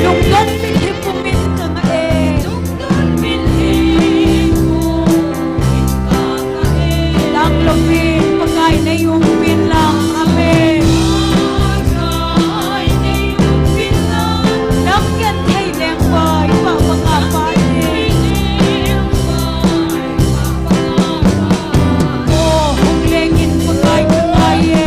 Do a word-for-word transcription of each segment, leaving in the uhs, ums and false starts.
Lungdon min hi pumin ka ngah e. Lang louvin Pakai nei umpin lang. Amen. Nam genthei leng pai pa pa ka pa e. O, hung lengin Pakai ka ngai e.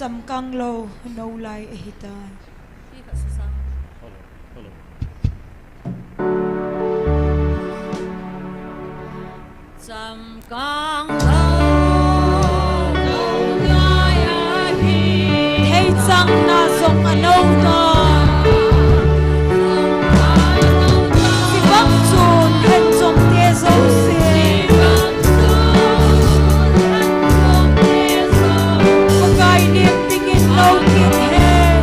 Changkang lou nou lai ahitai. Changkang lou nou lai ahi. Theichang na jong anou tai. Chibang chun hen jong te jouse. Pakai lim dingin lou kit hen.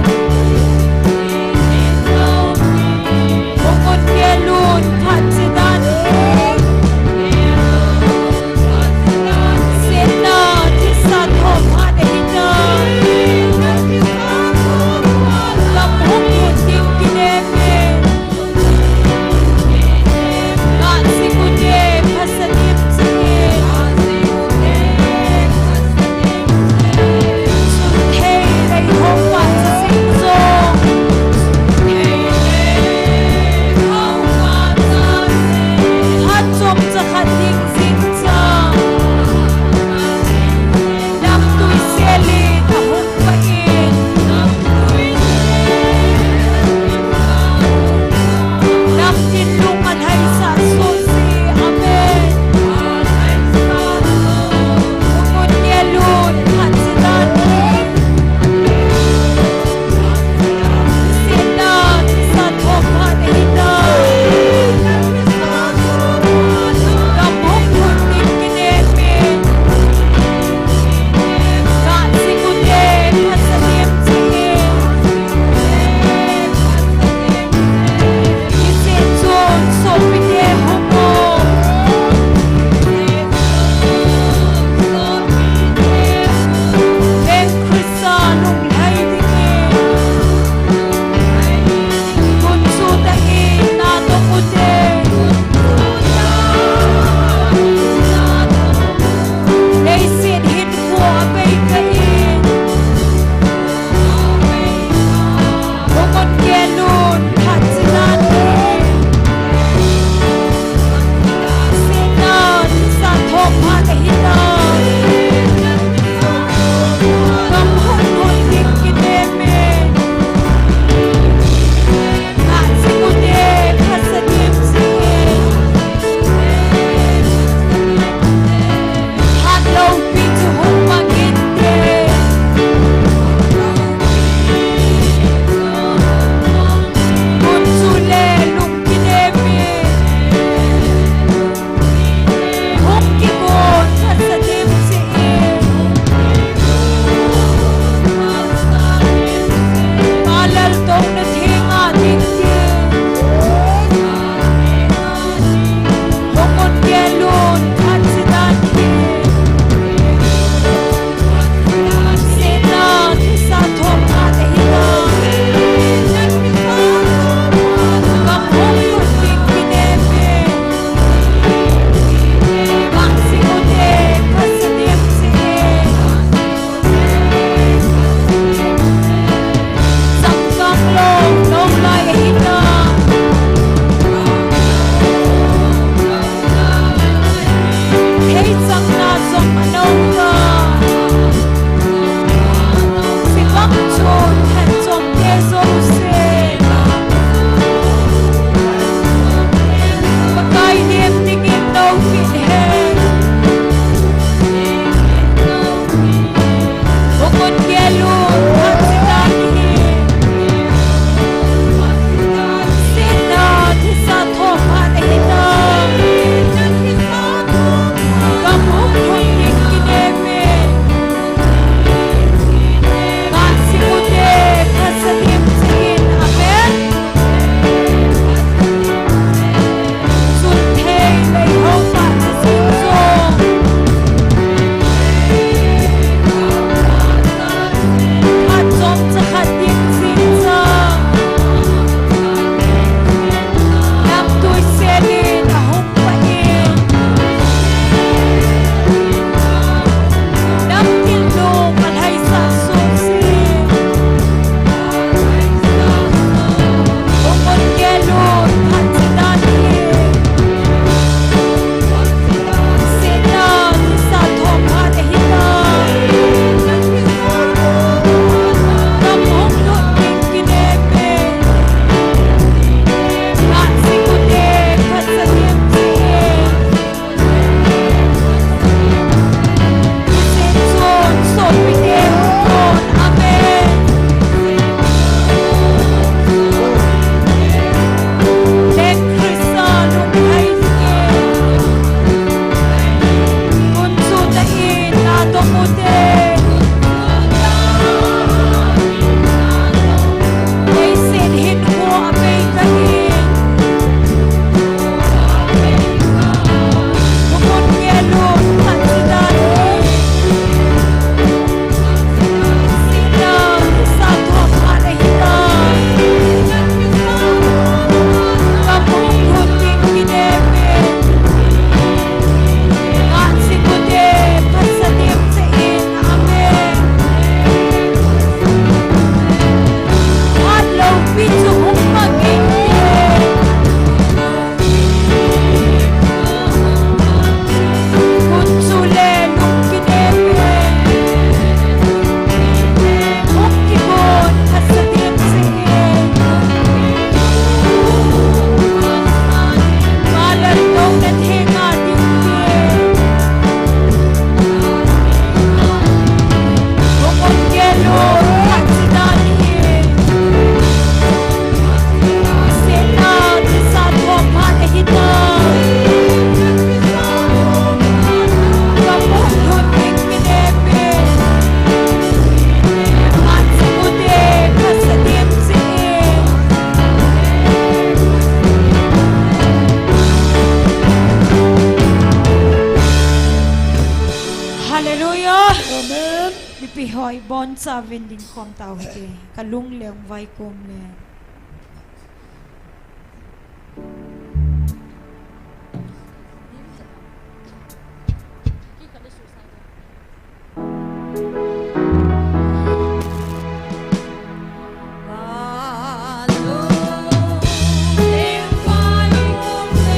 Oi, boncha uvin dingkhom tau hite. Kalung lengvai kom le.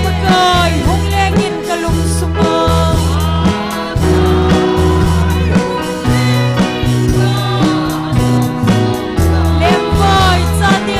Pakai, hung lengin kalungsunga. Lengvai, chate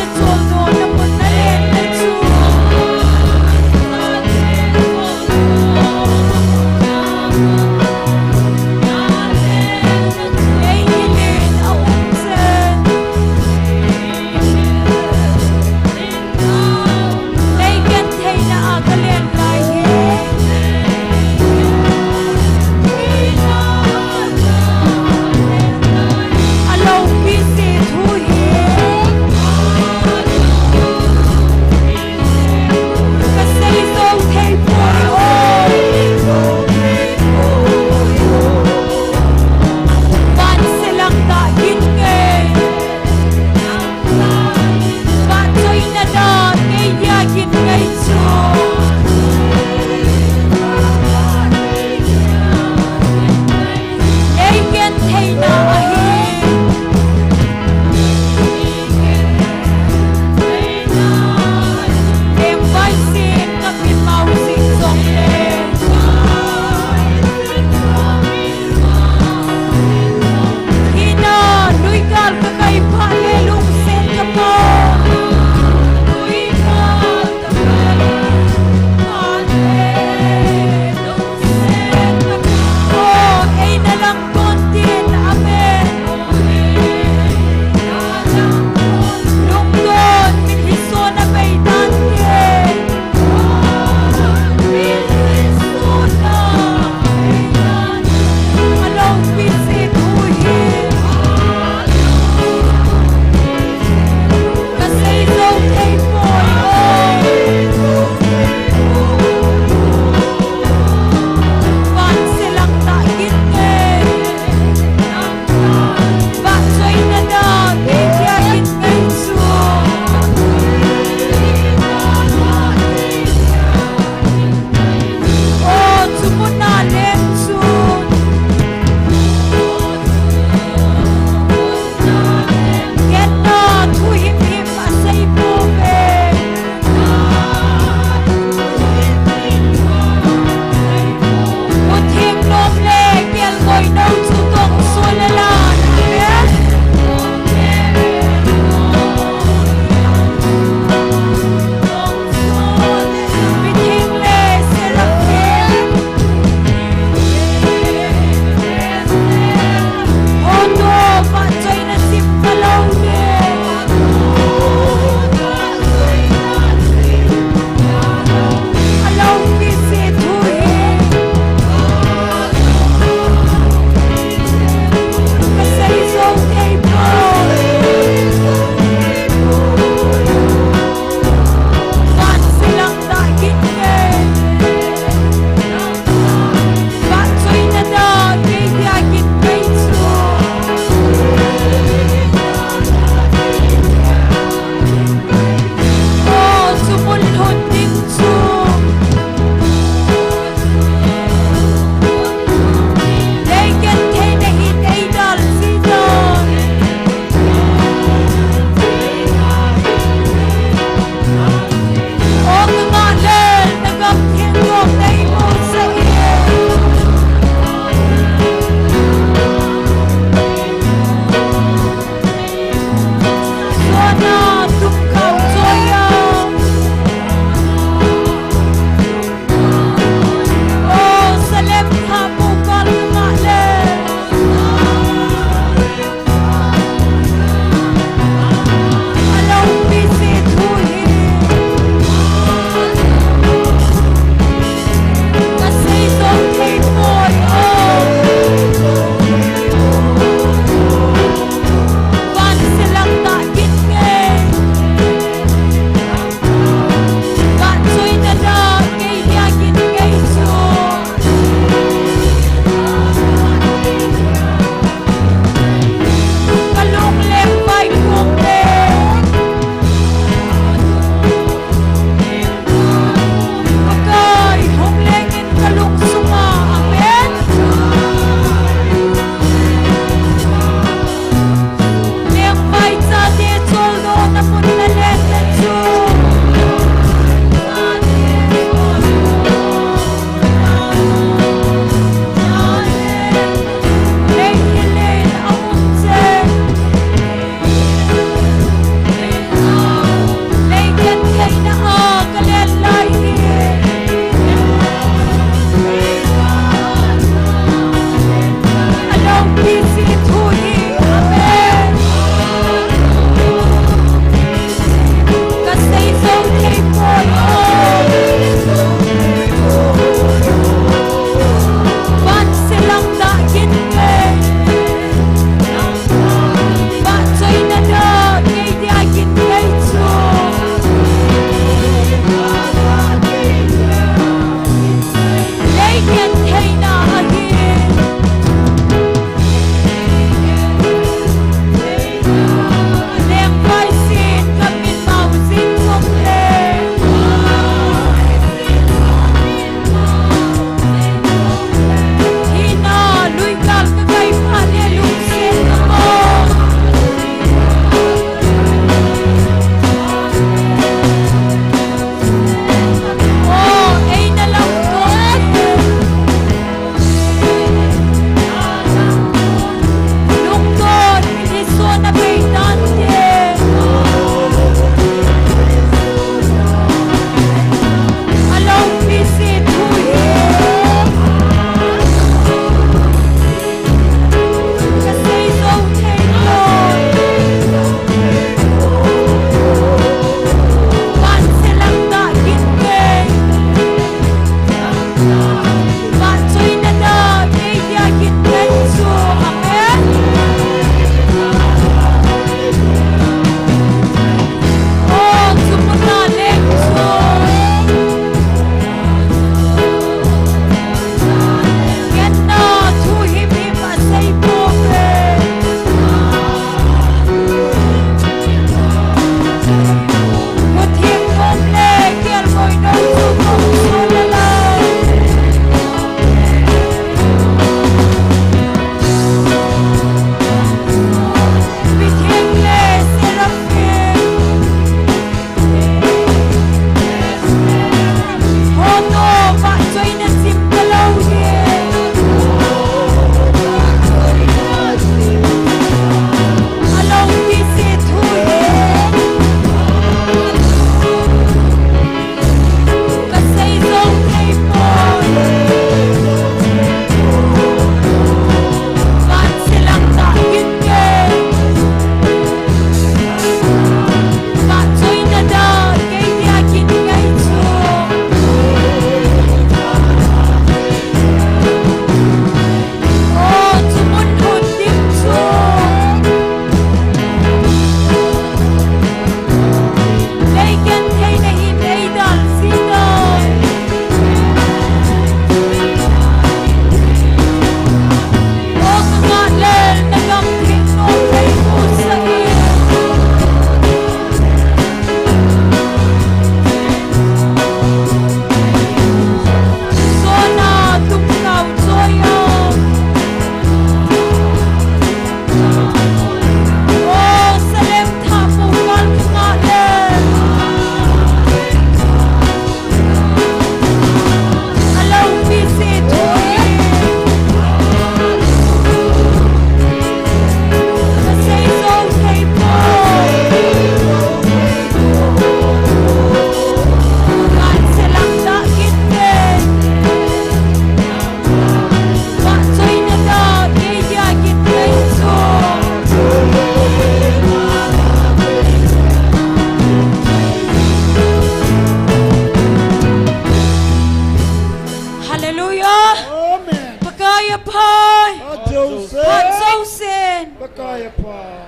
Phai. Phat jousen. Phat jousen. Pakai aphai.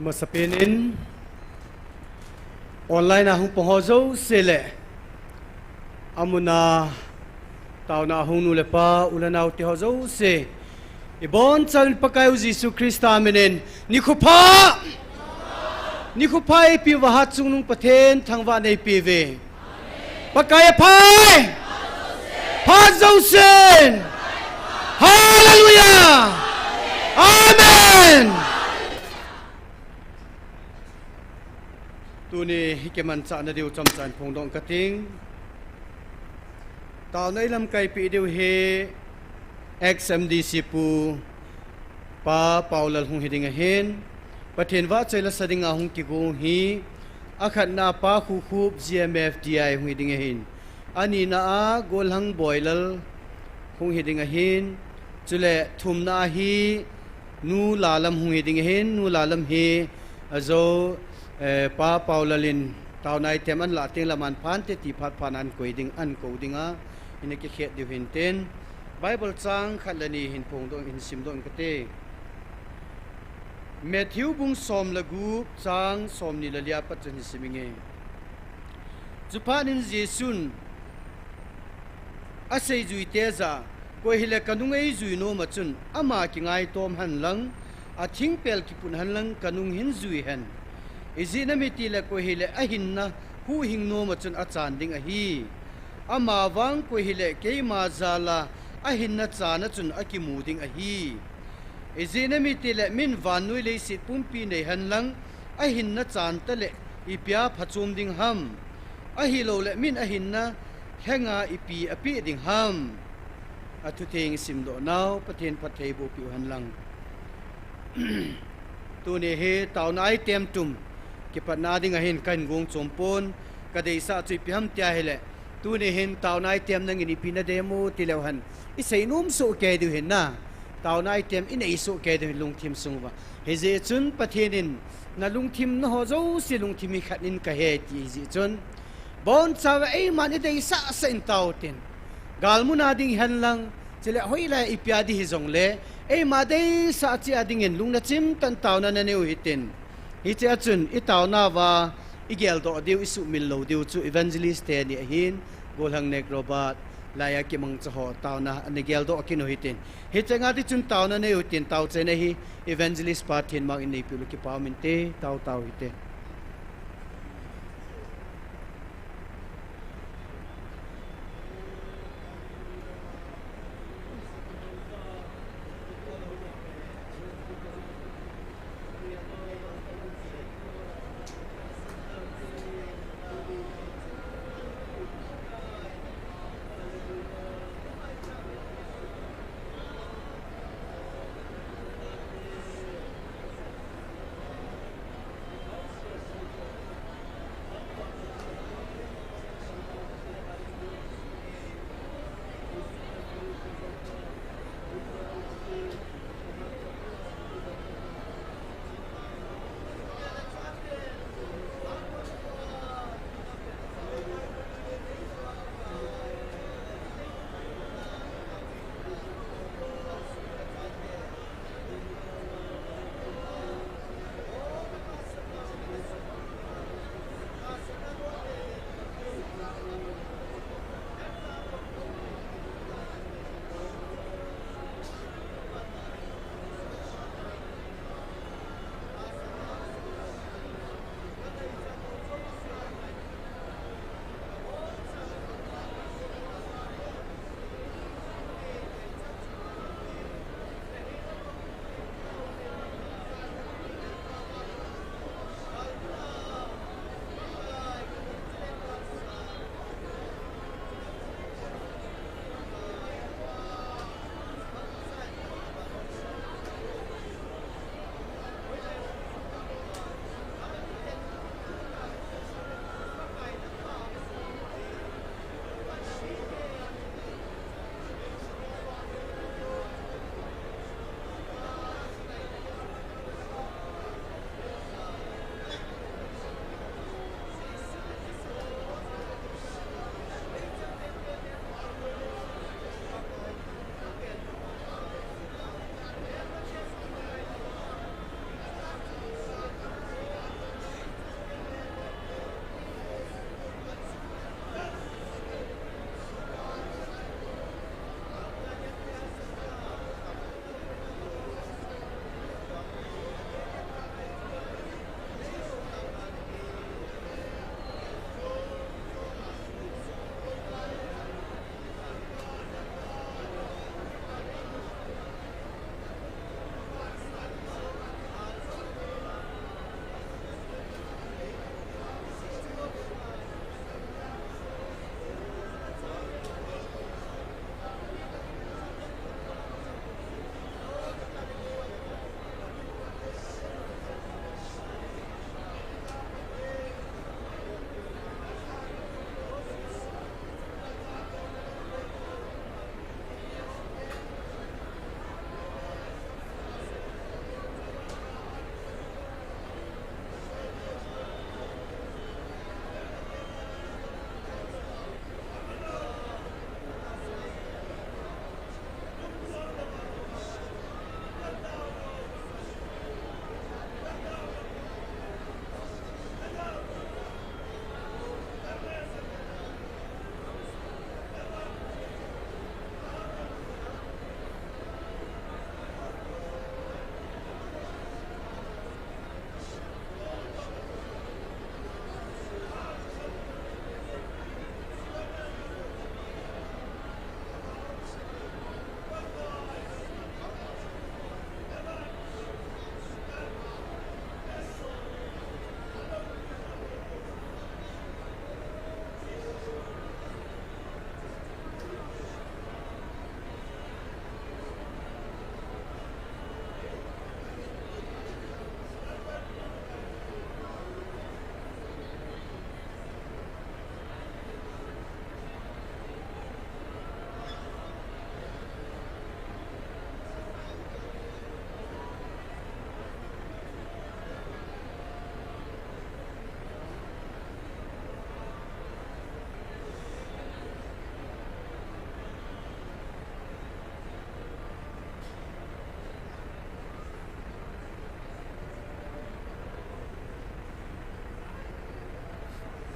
Masapen in online a hung pang ho jouse le, amun a taona a hung nu le pa, u le nao te ho jouse, ibonchauvin Pakai u Jesu Christa min in nikho pha, nikho pha eipeuva Hatchungnung Pathen thangvahna eipeuve. Pakai aphai. Phat jousen. Hallelujah. Amen. Tuni hi kimanchahna diu chomcha in phongdoh kating. Taona ilamkaipeh diu hi ex M D C Pu Pa Paulal hung hiding ahin, Pathen vahchoi la sa dinga hung kigo hi, akhatna a Pa Khukhup G M F D I hung hiding ahin, anina a Golhang Boilal hung hiding ahin, chule thumna a hi Nu Lalam hung hiding ahin, Nu Lalam hi ajou, eh, Pa Paulal in taona item anlah teng le aman phante ti phat phat in ahin koi ding, ahin kou ding a, ina kikhet diu hintin. Bible chang khat le ni hin phongdoh, hin simdoh ing kate. Matthew bung som le gup chang somni le li a pat chun hin sim inge. Chuphat in Jesun aseijuite jah a, koi hile kanung eijui nom a chun ama kingaitom hen lang, athingpel kiput hen lang kanung hin jui hen. Ijeh inem itile koi hile ahinna huhhing nom a chun achan ding ahi. Amavang koi hile keima jal a ahinna chan a chun akimu ding ahi. Ijeh inem itile min vannoi leiset pumpi nei hen lang, ahinna chan tale ipia phachom ding ham? Ahilouleh min ahinna henga ipi apeh ding ham? Athutheng isimdoh nau Pathen phattheiboh peh u hen lang. Tuni hi taona item thum kipatna dinga hin kahin gong chom pon, kadeisah chu ipi ham tia hile, tuni hin taona item nangin ipi nadem u tileu hen, isei nom soh kei diu hin na. Taona item inei soh kei diu hin lungthim sung uva. Hijeh chun Pathen in nalungthim na ho jouse lungthim hi khat in kahe ti hijeh chun, bonchauva eiman ideisah sah in tao tin. Galmun a ding hen lang, chule hoilai ipia ding hijongle, eima deisah cheh a dingin lungna chimtah in taona nanei u hitin. Hichea chun itaonauva igeldoh diu, isuhmil lou diu chu evangelist teni ahin, Golhang Nek Robert, laiya kimangcha ho taona ana geldoh kit u hitin. Hicheng a ding chun taona nei u hitin, taochaina hi evangelist pa Thinmang in neipeh u le kipa um inte, tao tao hite.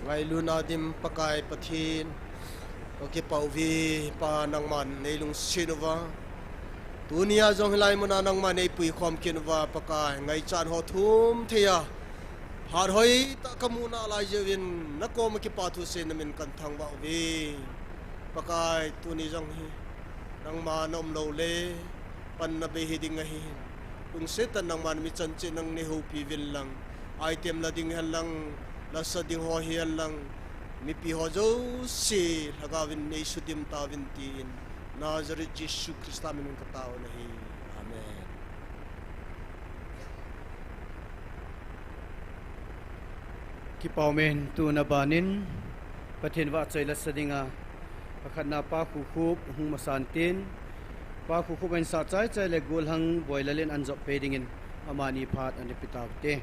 Ngailutna dim Pakai Pathen, kakipah uve Pa, nangman neilungset uva, tunia jong hilai muna nangman neipui khom kit uva Pakai, ngaichat ho thum thei a, phat hoitah kamu nalai jeh uvin, nakoma kipa thu seiyin namin kathangvah uve. Pakai, tuni jong hi nangma naum lou le, panna bei hiding ahi. Lungset tah in nangman mi chan cheh nang neihoupi uvin lang, item la ding hen lang, lasa ding ho hihen lang, mipi ho jouse Lhagaovin neisudim tauvin tin, Nazareth Jesu Christa minin katao nahi. Amen. Kipa umin, tuna banin Pathen vahchoi lasa dinga, akhatna Pa Khukhup hung masan tin, Pa Khukhup ahin sah chaichai le golhang boilal in anjop pe dingin amani phat ana pe taute.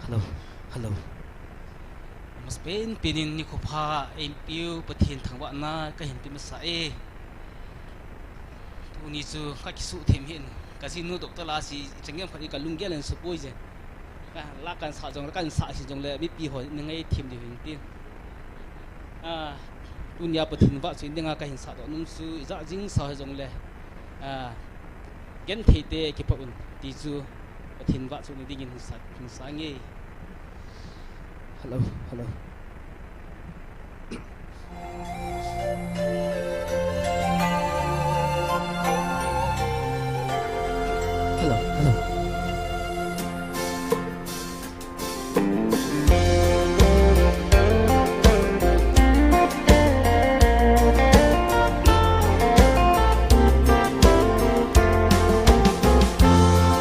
Hello, hello. Amasapen penin nikho pha eipeu Pathen thangvahna kahin pe masa e. Tuni chu kakisuh them hin, kajinu doctor la si, changem khat hi kalunggel in supoi je. Ka la kahin sah jongle, kahin sah si jongle, mipi ho na ngai them diu hin tin. Ah, tunia Pathen vahchoi dinga kahin sah doh nom chu, ijat jing sa hijongle, ah, genthei te kipah un ti chu Pathen vahchoina dingin hin sa, hin sa nge. Hello, hello. Hello, hello.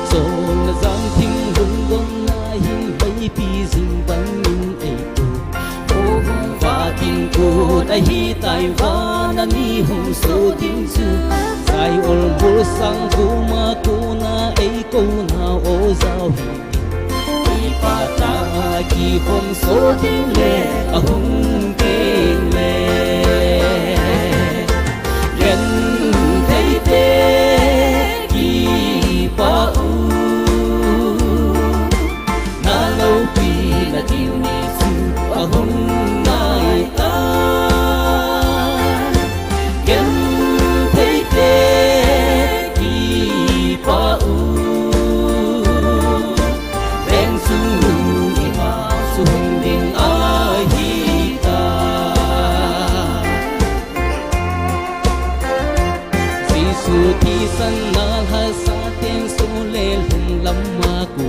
Chol le jang thinglhang gonna hin meipi jing bangin eikou. Vo hung vah ding kon ahitai, vana mi hung so ding chu. Jai ol bul sang vuma kona eikou nau o jao hi. Kipah tah a kikhom so ding le ahung teng le, genthei te kipah u. Na loupina ding ni chu ahung nai tai. Genthei te kipah u. Veng chungnung ima chu hung ding ahitai. Jesu thisan na lhasa ten so le lhum lam ma ku.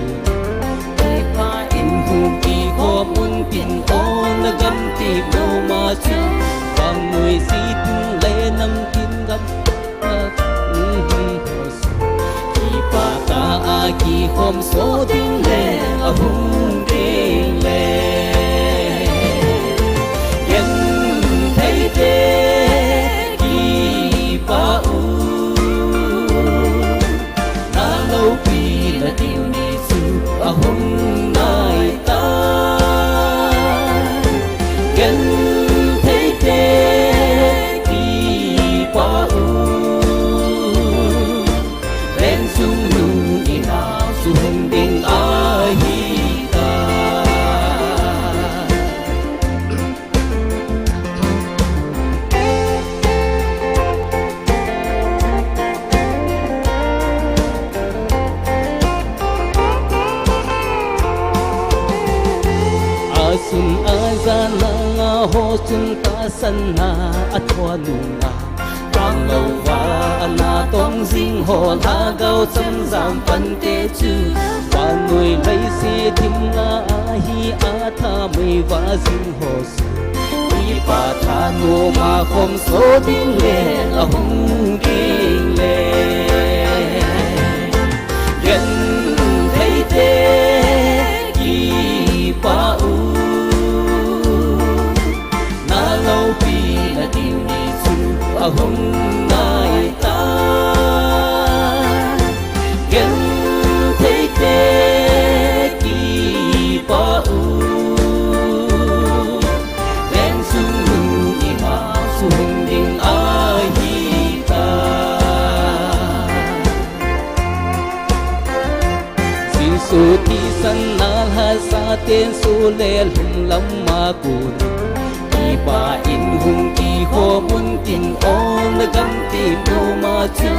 Kipah in hung kikhom un tin, o na gam ti mo ma chu. Vannoi ji tung le nam tin gam. Kipah tah a kikhom so ding le ahung ding le. Genthei te kipah u. Na loupina ding ni chu ahung nai tai. Genthei te kipah u. Veng chungnung ima chu hung ding ahitai. Chun tahsan na a thua nunga, tanglouva ana tong jing ho, lhagao cham jam pante chu, vannoi leiset thimna ahi, a thamei va jing ho chu, kipah tha noma khom so ding le ahung ding le. Gentheite kipah u, na loupina ding ni chu ahung nai ta. Gentheite kipah u, leng sung nu ima sung ding ahi ta. Jesu thisan na lhasa ten su le lhum lam ma kun, kipah in hung kikhom un tin, ol na gam tin noma chu,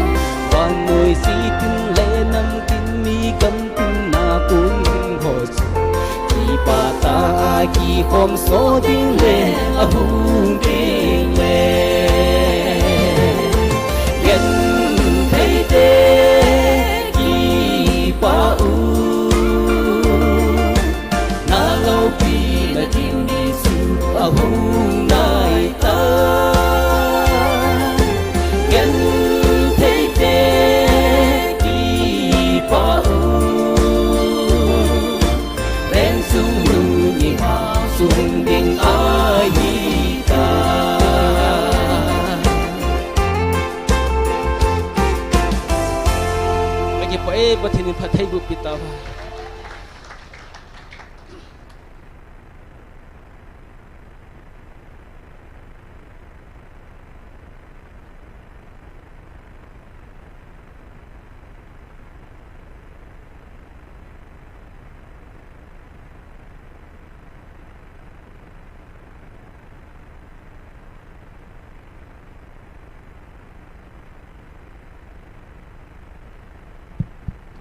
vannoi si tin le nam tin mi gam tin na kun hung ho chu, kipah tah a kikhom so ding le ahung ding le. Gentheite kipah u, na loupina ding ni chu ahung nai ta. Gentheite kipah u, leng sung nu ima sung ding ahi ta. Kakipah e, Pathen in phattheiboh pi tauhen.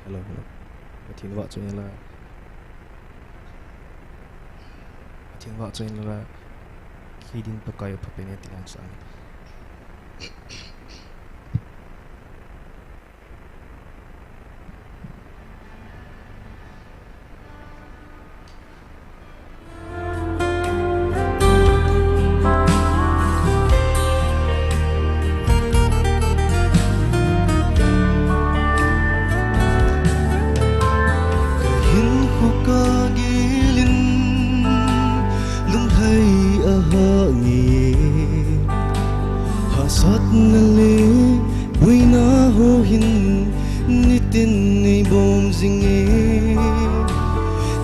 Hello, hello. Pathen vahchoi inlang. Pathen vahchoi inlang. Kei ding Pakai apha pen e ti lang sang. Hinkho kagil in lunglhai ahah nge, hahsatna le boina ho hin nitin neibom jing e.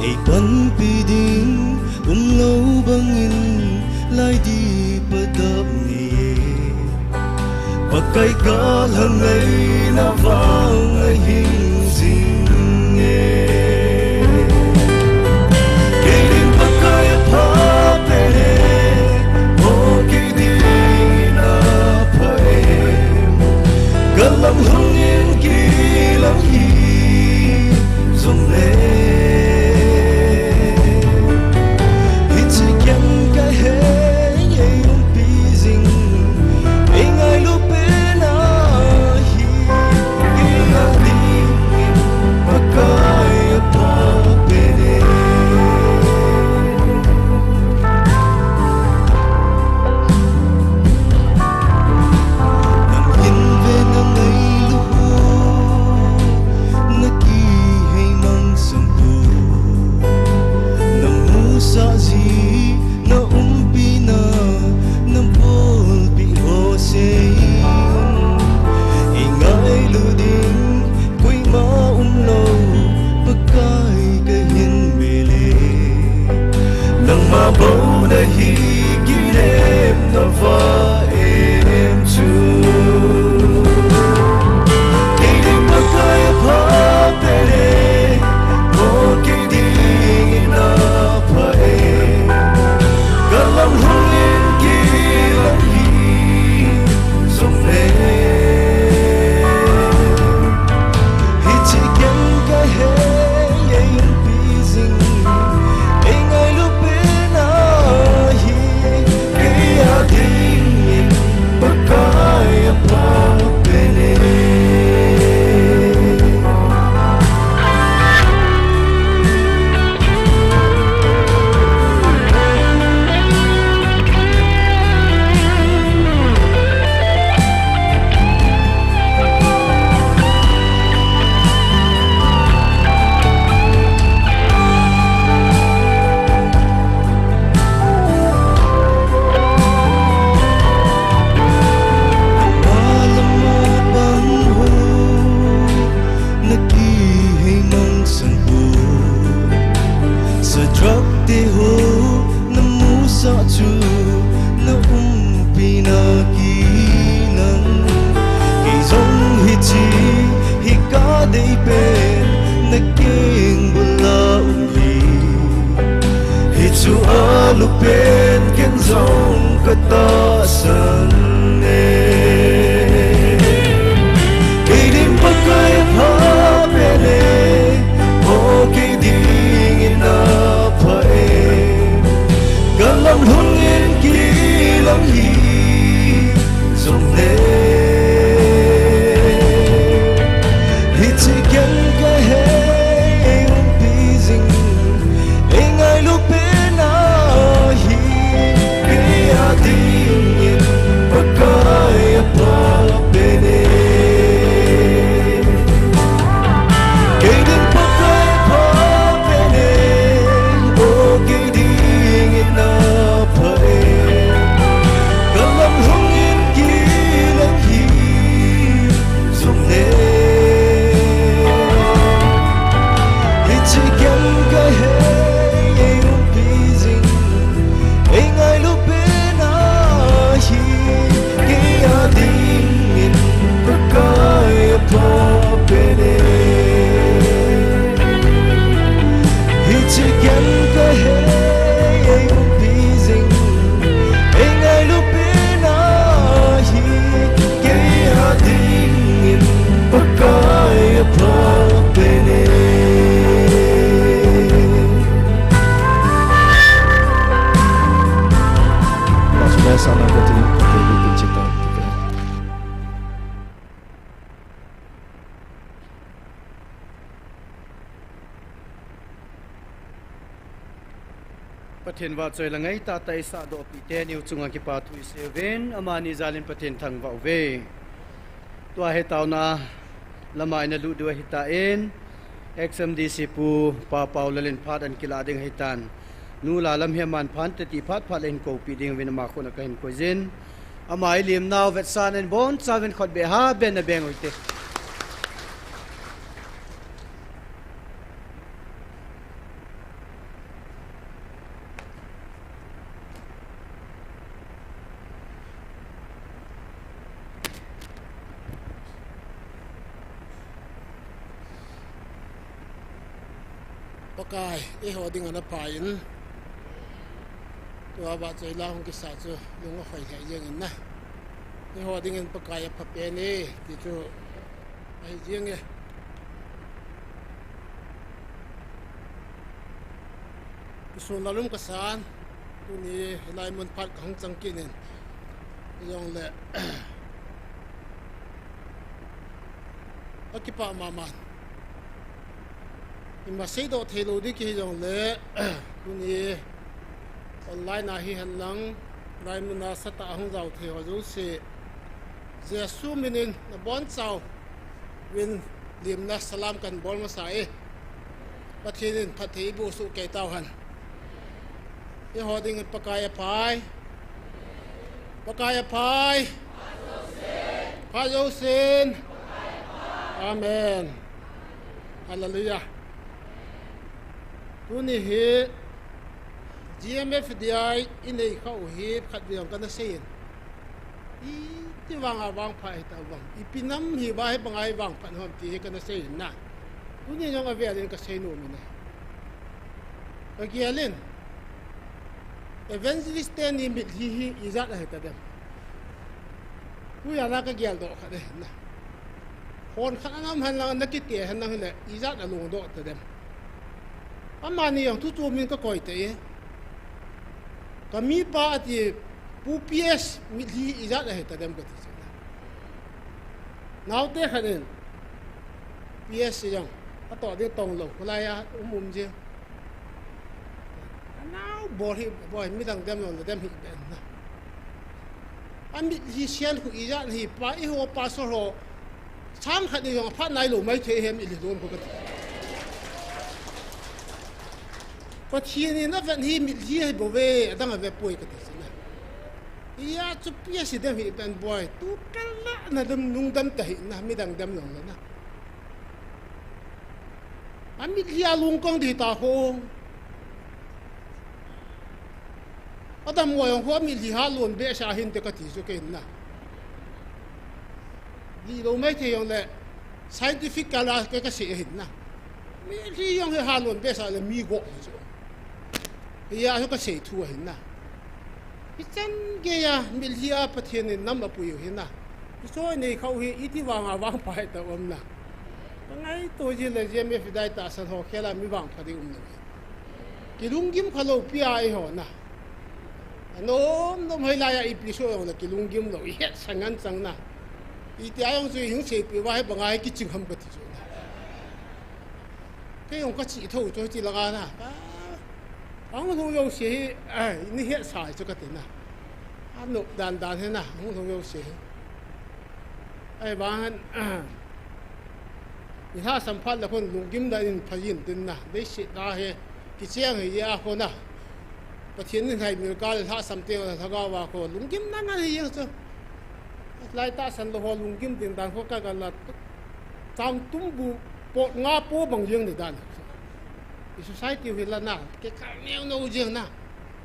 Eipanpi ding umlou bangin laidip a dap nge, Pakai kalhang ei na vang ahing jing e. Kei ding Pakai apha pen e, o kei ding in apha e. Kalam hung in kilang hi jong le, hiche ken kahe, ei umpi jing, ei ngailu pen ahi, kei a dingin Pakai apha pen e. Nang hin ve na ngailu ho, na kihei mang sang ho, na musah ji, na umpina, na bolpeh ho seiyin, ei ngailu ding koima umlou, Pakai kahin bel e. Nangma bou nahi kinem na va em chu. Kei ding Pakai apha pen e, o kei ding in apha e. Kalam hung in kilang hi jong le, hiche ken kahe, ei umpi jing, ei ngailu pen ahi, Ing bula um hi, hichu alupen ken jong katahsan e. Kei ding Pakai apha pen e, o kei dingin apha e. Kalam lhungin kilang hi jongle, hiche ken kahei umpi jing, ei ngailu pen ahi, kei a dingin Pakai apha pen e. Kei ding Pakai apha pen e, o kei dingin apha e. Kalam lhungin kilang hi jongle, hiche ken kahei umpi jing, ei ngailu pen ahi, kei a dingin Pakai apha pen e. Hiche ken kahei umpi jing, ei ngailu pen ahi, kei a dingin Pakai apha pen e. Pastor Sana kati, kati, kati, kati. Pathen vahchoi le ngaitah tah eisahdohpeh teni u chunga kipathu iseiuvin, amani jalin Pathen thangvah uve. Tua hi taona lama ina lut diu ahitan, Ex-M D C Pu Pa Paolalin phat ahin kilah ding ahitan. Nu la lam hi aman phat teti phat phat le hin koupeh ding uvin ama khut a kahin koiyin. Ama ilimnau vetsahnan bonchauvin khutbeh ha beh na beng uhite. Pakai, eiho dingin apha in. Tua vahchoi la hung kisa chu lung ahoi lheh jengin na. Eiho dingin Pakai apha pen e, ti chu ahi jenge. Isun lalum kasan, tuni hilai mun phat kahung chang kit in. Hijongle, akipah mama. Ima seidoh theilou ding kihi jongle, tuni online a hihen lang, hilai mun a sat a hung jao thei ho jouse, Jesu minin nabonchauvin limna salam kahin bol masa e. Pathen in phatthei eiboh soh kei tauhen. Eiho dingin Pakai apha e. Pakai apha e. Phat jousen. Amen. Hallelujah. Tuni hi G M F D I inei khah u hi khatvei jong kana seiyin. Iti vanga vangphat hita vang, ipi nam hiuva hibanga hi vangphat ham ti hi kana seiyin na. Tuni jong avelin kasei nom in ahi. Kagelin, evangelist teni mitlhi hi ijat ahitadem? Tujan a kageldoh khat ahi na. Hon khat ana um henlang, ana kiti henlang hile, ijat alungdoh tadem? Amani jong thu chomin kakoi tai. Kamipa ati, Pu P S mitlhi ijat ahitadem kati chu na. Naote khat in, P S jong atoh ding tonglou, kholai a um um jing. Anao bol hi, boi, midang dem jongle dem hih beh na. Amitlhi senkhu ijat hipa, eiho pastor ho, sang khat ni jong aphat nailou maithei hi mitlhi lom khu kati. Pathen in avet hi mitlhi ahibouve, adang avepoi kati chu na. Hijeh chun P S dem hih beh boi, tu kal lah na dem, nung dem tahih na, midang dem jongle na. Amitlhi a lungkong ding hita ho. Adam mo jong khu amitlhi ha lon behseh ahinte kati chu kei in na. Dihlou maithei jongle scientific kal a kei kasei ahin na. Mitlhi jong hi halon behseh le mi go chu. Hia chu kasei thu ahin na. Hichan geiya mitlhi a Pathen in nam apui u ahin na. Hiche nei khau hi iti vanga vangpha hita um na. Kangaito ji le J M F dai tahsan ho khela mi vangpha ding um na. Kilunggim khalou pi a eiho na. Anom nom hoilai a ipi so jong le kilunggim lou, ihetsa ngen chang na. Iti a jong chu ihung seipi uva hi banga hi kiching ham kati chu na. Kei jong kachi thou chu ti langa na. Ahung lhung jouse hi, ai, nei hetsa chu kati na. Anop dan dan hi na, ahung lhung jouse hi. Ahivangin, ilhahsam phat le khun lunggim dan in phajin tin na, leiset a hi kicheng hi a khun a. Pathen in haimil kal lhahsam teng le lhagao a khu lunggim na ngen hi jeng chu. Lai tahsan lou ho lunggim ding dan khu kaga la chang tum bu pot nga po bang jeng ni dan. I society hi la na, kikhel neo neo jeng na.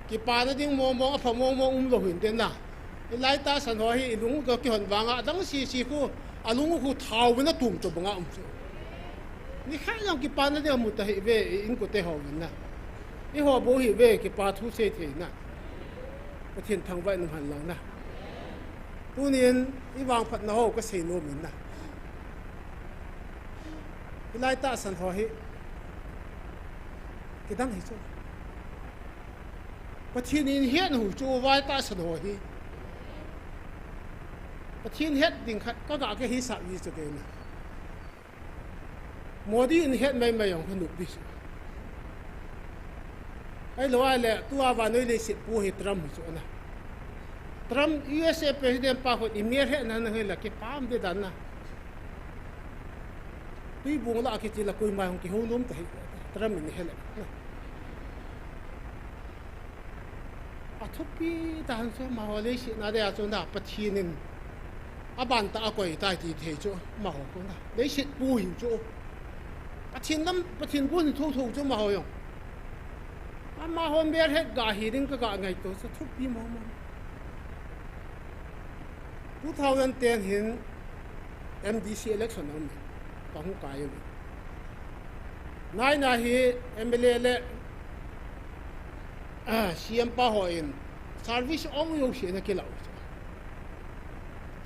Kipana ding mong mong, apha mong mong umlou hin tin na. Ilai tahsan ho hi ilung toh kihon vanga adang sese khu, alung khu thao vin atum toh banga um chu. Nikhat jong kipana ding amu ta hih uve, i inkote ho vin na. Eiho bou hih uve, kipa thu sei thei na. Pathen thangvah in um hen lang na. Tunin ivangphatna ho kasei nom in na. Ilai tahsan ho hi kidang hi chu. Pathen in het u chu vai tahsan ho hi. Pathen het ding khat kaga kahisap ji chu kei na. Modi in het mai mai jong kanop di chu. Ahilou a le, tua vannoi leiset pu hi Trump hi chu na. Trump U S A President pa khun imel hetna na hile kipah di dan na. Tuibong lah a kiche la koima hung kihou nom ta hi. Trump in het le na. Athupi tah chu amaho leiset na dia chu na Pathen in aban tah a akoi tai ti thei chu amaho khu na. Leiset pu hi chu. Pathen lam, Pathen gun thotho chu amaho jong. Amaho mel het ga hi ding kaga ngaito chu thupi mong mong. Two thousand ten hin M D C election aum in, kahung kai uve. Nine a hi M L A le, ah, C M pa hon service ong jouse ana kilah u chu.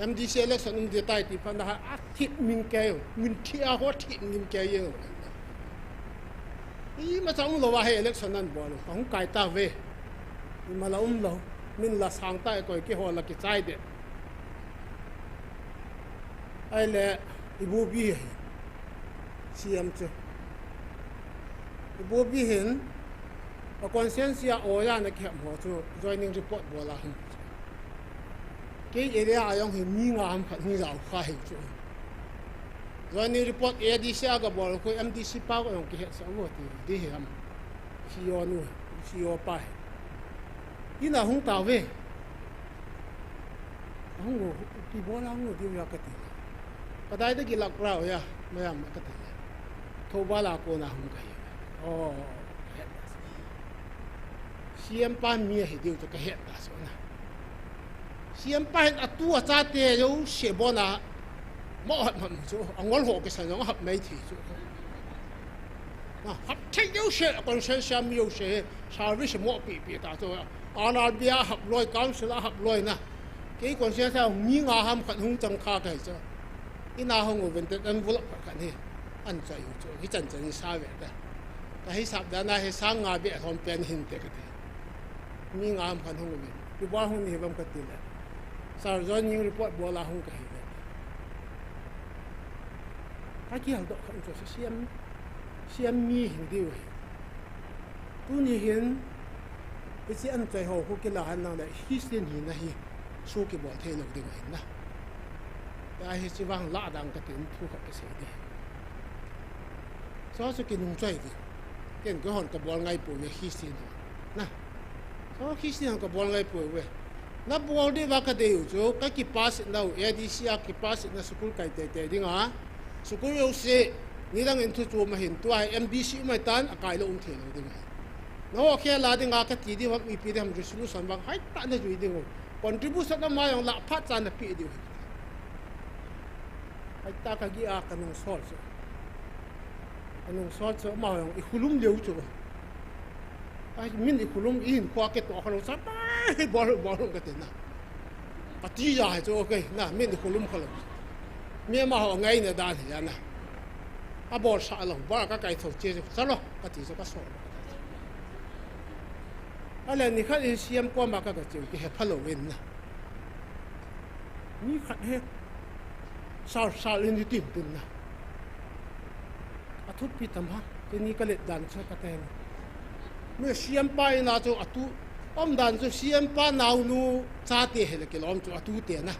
M D C election um ding tai ti phat na ha, athip min kei u, min thi a ho thip min kei u. Imacha umlou a hi election ana bol u, kahung kai tauve. Ima la umlou, min la sang tai koi keiho la kichai de. Ahile, ibobi hi, C M chu. Ibobi hin, a constituency a oja ana kihap ho chu, joining report bol a hung. Kei area a jong hi mi nga ham khat hung jao kha hi chu. Joining report A D C a kabol khu M D C pa jong kihetsah u ti, di hi ham. C E O nu, C E O pa hi. Ina hung tauve. Hung u, ipi bol a hung u diu a kati. Kadai ding kilak rau a, mayam kati. Thoubal a kona hung kahi. Oh, C M pa mi ahi diu chu kahet ta chu na. C M pa hin atu achate jouse bon a, mo hat man chu, angol ho kisan jong ahap mai thei chu. Na, hap thei jouse, constituency a mi jouse, service mo pipi ta chu, R R B a hap loi, council a hap loi na. Kei constituency a mi nga ham khat hung chang kha kahi chu. Ina hung uvin tin envelope khat khat hi ana choi u chu, hichan chan hi sa ve ta. Kahisap dan a hi sang nga beh lhom pen hinte kati. Mi nga ham khat hung uvin. Ipi bol hung nahi uvem kati le, Sir, joining report bol a hung kahi ve. Kakihal doh khat chu C M, C M mi hing diu hi. Tuni hin, hiche ana choi ho khu kilah hen lang le, history hina hi, su kibol thei lou ding ahin na. Tua hiche vang lah dang katin thu khat kasei ding. Chu chu kinung choi ding. Ken keihon kabol ngai pouve history na. Na. Chu history hon kabol ngai pouve. Nabol diuva kadei u chu, kakipa setna u, A D C a kipa setna school kai teitei dinga, school jouse, nidang in thu chom ahin, tua hi M D C um ahitan, akai lou um thei lou ding ahi. Nangho khel a dinga kati diu ham, ipi ding ham resolution vang, hoitah in najui diu. Contribution ama jong lah phat chan napeh diu ahi. Hoitah kagih a kanung sol chu. Anung sol chu ama jong i khulum leu chu. Ai, min i khulum i hin khua ke to kha lo sa pa, bol, bol ka ti na. Ka ti ja chu, okay, na, min i khulum kha lo. Mi ama ho ngai na dan hi na. A bol sa lo, bol ka kai tho che chu, sa lo, ka ti chu ka so. Ale ni khat i C M koma ka ka chiu ki he pha lo in na. Mi khat he sal sal in i tin tin na. A thupi tam ha, kei ni ka let dan chu ka ten. Mi C M pa in a chu a tu, um dan chu C M pa naunu chate he le kilom chu a tute na.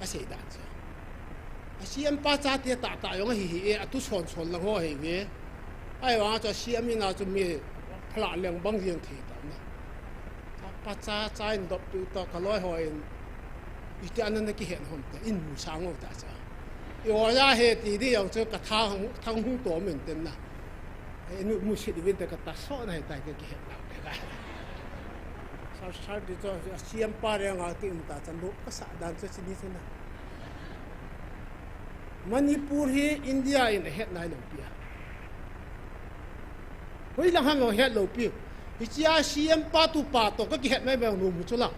A sei dan chu. A C M pa chate tah tah jong ahi hi e, a tu son son lang ho hi ve. Ahivang chu a C M in a chu mi phalah leng bang jeng thei ta na. Chapa cha, cha in dop tu ta ka loi ho in. Iti ana na kihen hom te, in mu sang ho ta cha. I ho ja he ti di jong chu ka thang, thang hung to min ten na. E nu mu sit vin te ka ta so na he ta ke kihen na te ka. Sar sar di chu a C M pa reng a ti um ta cha lu ka sa dan chu chi ni chu na. Manipur hi India in a het nai lo pi a. Hoilang ham jong het lo pi. Hichia C M pa tu pa to ka kihet mai mai nom chu lang.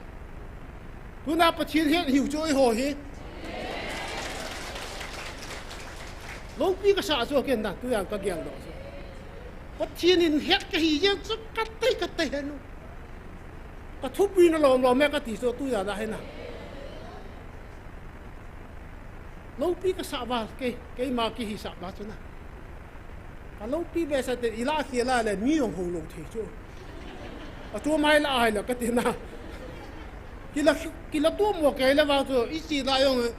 Tuna Pathen het hiu chu eiho hi. Lopi ka sa chu ken na tu jang ka gel doh chu. Pathen in het ka hi jeng chu ka tei ka tei he nu. Ka thupi na lom lom e ka ti chu tu jang da he na. Lopi ka sa ba, kei, keima kihi sa ba chu na. Ka lopi be sa te ila khela le mi jong ho lo thei chu. A chu mai la ai la ka ti na. Kila, kila tu mo kei la ba chu, i chi la jong,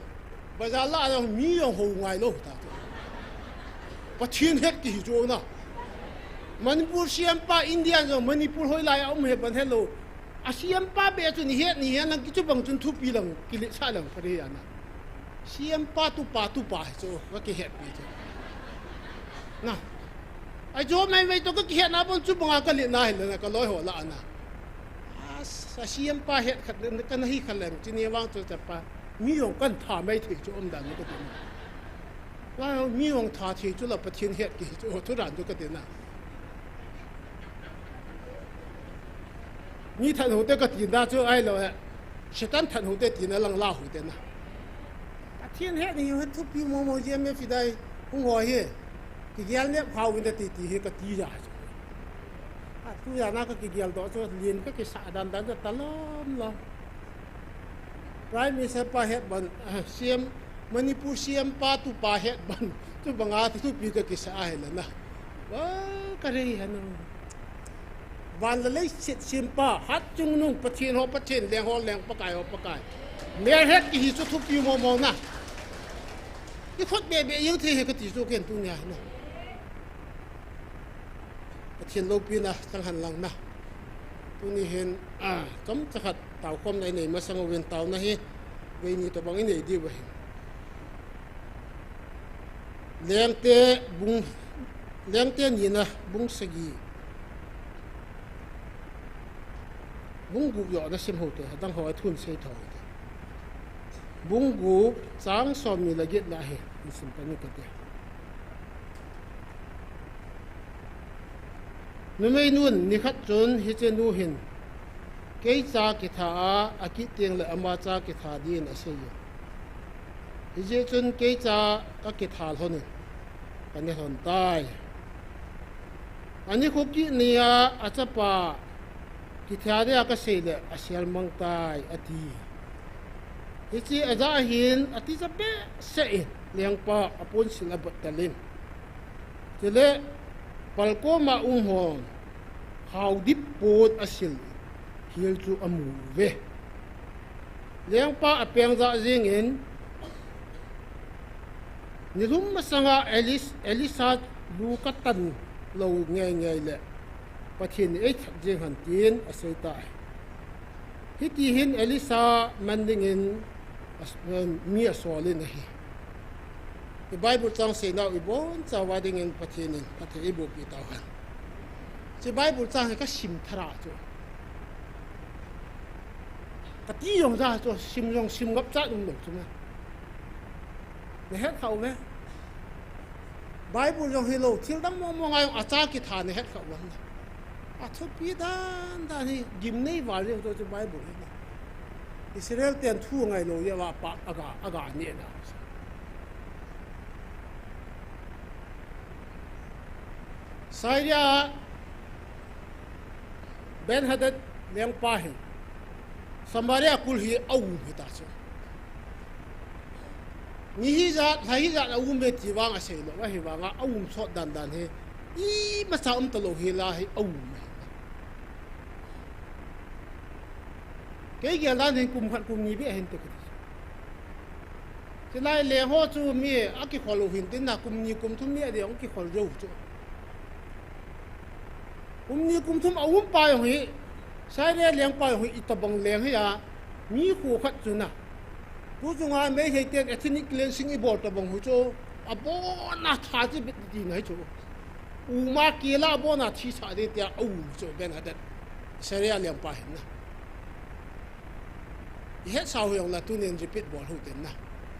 bazar la jong mi jong ho ngai lo ta chu. Pathen het kihi chu na. Manipur C M pa India jong Manipur hoi lai a um he ban he lo. A C M pa be chu ni het ni het lang kichu bang chun thupi lang, kile sa lang ka ri ana. C M pa tu pa tu pa chu ka kihet pi chu. Na. Ai jo mai mai to ka kihet na bon chu banga ka le na hi la na ka loi ho la ana. A sa C M pa het khat le ka na hi khat leng chi ni vang chu cha pa. Mi jong kan tha mai thei chu um dan ni ka ti. Wa mi jong tha thei chu la Pathen het kihi chu thu ran chu ka ti na. Mi than ho te ka ti na chu ai lo he. Satan than ho te ti na lang la ho te na. Pathen het ni ho thupi mo mo je me fidai hung ho he. Ki gel ne phau win da ti ti he ka ti ja chu. A tu ja na ka ki gel do chu lien ka ki sa dan dan ta lom lom. Prime Minister pa het ban, ah, C M, Manipur C M pa tu pa het ban, tu banga tu pi ka kisa a he la na. Wa, ka rei ha na. Van la lei sit sim pa, hat chung nung Pathen ho Pathen, leng ho leng, Pakai ho Pakai. Mer het kihi chu thupi mo mo na. I khut be be jeng thei he ka ti chu ken tu nia na. Pathen loupina chang hen lang na. Tuni hin, ah, chomcha khat taokhomna i nei masang uvin taona hi, vei ni tobang i nei diu ahi. Lengte bung, Lengte nina bung sagi. Bung gup joh na sim hou te, adang ho a thu in sei tho te. Bung gup chang som ni le get na hi, in sim ta ni ka te. Numei nun nikhat chun hiche nu hin, kei cha kitha a, akit teng le ama cha kitha din asei e. Hijeh chun kei cha ka kitha lhon in, ka ne lhon tai. Ani kho kit ni a, achapa kitha dia ka sei le asel mang tai, ati. Hiche ajah hin, ati cha behseh in, lengpa aponsil abot tel in. Chule, palkoma um hon, haodip pon asil, hil chu amu uve. Lengpa apeng jah jeng in, nilhum masanga Elis-, Elisa lu ka tan lou ngei ngei le, Pathen in eithat jeng hen tin asei tai. Hiti hin Elisa man dingin as-, mi asol in ahi. I Bible chang seinau i boncha uva dingin Pathen in phatthei eiboh peh tau hen. Hiche Bible chang hi ka sim thara chu. Ka ti jong ja chu sim jong sim ngap cha um lou chu ma. Na het kha uve. Bible jong hilou, thil dang mong mong a jong acha kitha na het kha uvam na. Athupi dan dan hi, gimnei val jeng to chu Bible hi na. Israel ten thu ngailou jeh uva pa, aga, aga neh na. Syria, Ben-hadad lengpa hi Samaria kul hi aum hita chu. Ni hijat, lha hijat aum ve ti vang asei lou, ahivanga aum sot dan dan hi imacha um talou hi la hi aum hi. Kei gel dan hin kum khat kum ni beh ahin te kati. Chulai leng ho chu mi akikhol u hin tin na, kum ni kum thum ni ading kikhol jou chu. Kum ni kum thum aum pa jong hi, Syria lengpa jong hi itobang leng hi a, mi kho khat chu na. Tu chunga Meitei ten ethnic cleansing ibol tobang hu chu, abon a tha chi bit ti na hi chu. Uma kila abon a thi sa de tia aum chu Ben-hadad. Syria lengpa hin na. Ihet sau jong la tunin repeat bol hu ten na.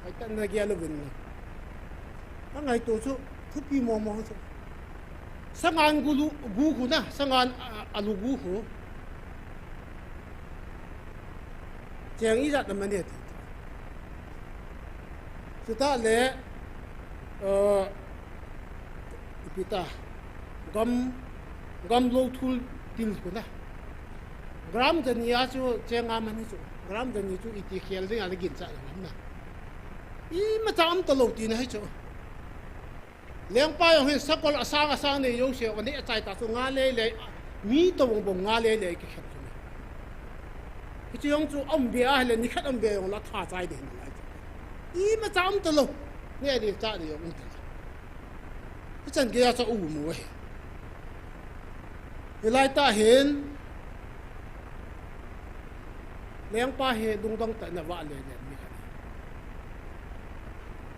Ai tan na gel uvin na. Angai to chu thupi mo mo chu. Sangan gulu gu hu na, sangan a, alu gu hu. Cheng ijat na mane ti. Chuta le, eh, ipi ta, gam, gam lou thul til hu na. Gram jani a chu cheng a mani chu. Gram jani chu iti khel ding a le gin cha na na. Imacha um talou ti na hi chu. Lengpa jong hin sakol asang asang nei jouse, anei achai ta chu nga lei lei, mi tobang bang nga lei lei kikhen chu. Hichu jong chu um be a hile, nikhat um be jong la tha chai ding lai chu. Imacha um talou. Neh ding chah ding jong um talou. Hichan gei a chu aum u ahi. Hilai tah hin, lengpa hi lungdong tah in avah le le mi khat ahi.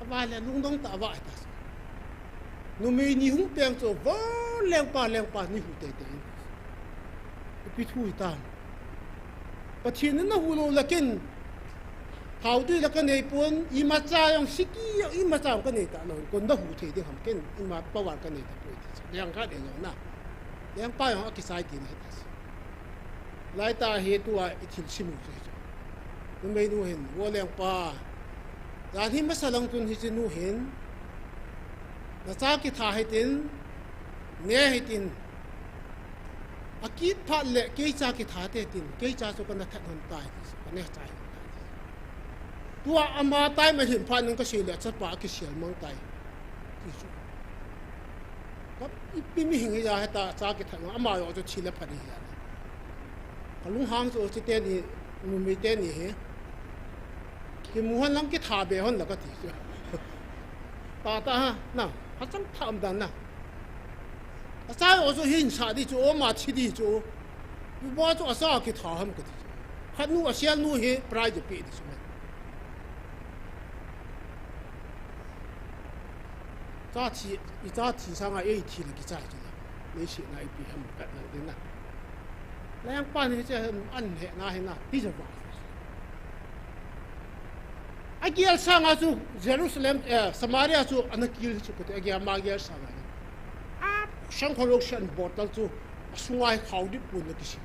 Avah le lungdong tah avah ahi ta. Numei ni hung peng chu, vo lengpa, lengpa ni hu tei tei in. Ipi thu hitam. Pathen in nahu lou le ken, thao tui la kanei pon, imacha jong siki jong imacha jong kanei talou, kon nahu thei ding ham ken, ima power kanei tapoi ti chu. Leng khat in jong na. Lengpa jong akisai ti na hi ta. Lai tah hi tua ithil sim u chu hi chu. Numei nu hin, vo lengpa. Jan hi masa lang chun hiche nu hin, nacha kitha hitin, ne hitin, akit phat le keicha kitha te tin, keicha chu kana that hon tai ti chu, kana chai hon tai ti chu. Tua ama tai ma hin phat nung kasei le, achapa akisel mang tai ti chu. Ka ipi mihing hi ja heta cha kithat nung, ama jong chu thi le pha ding hi ja. Kalunghang chu chu teni, numei teni hi. Kimu hon lang kitha be hon la kati chu. Tata ha, na, hachang tham dan na. Acha jong chu hinsah di chu, ama thi di chu. Ibola chu acha kitha ham kati chu. Khat nu asel nu hi prize pe di chu me. Cha thi, icha thi sanga eithi le kichai chu na. Neisihna ipi ham kat na ding na. Lengpa ni chu an hena hi na, ti jong va. Agel sanga chu Jerusalem, eh, Samaria chu ana kil chu kati, agel ma agel sanga. A sangkhol lotion bottle chu asunga hi khaodip pon ana kisil.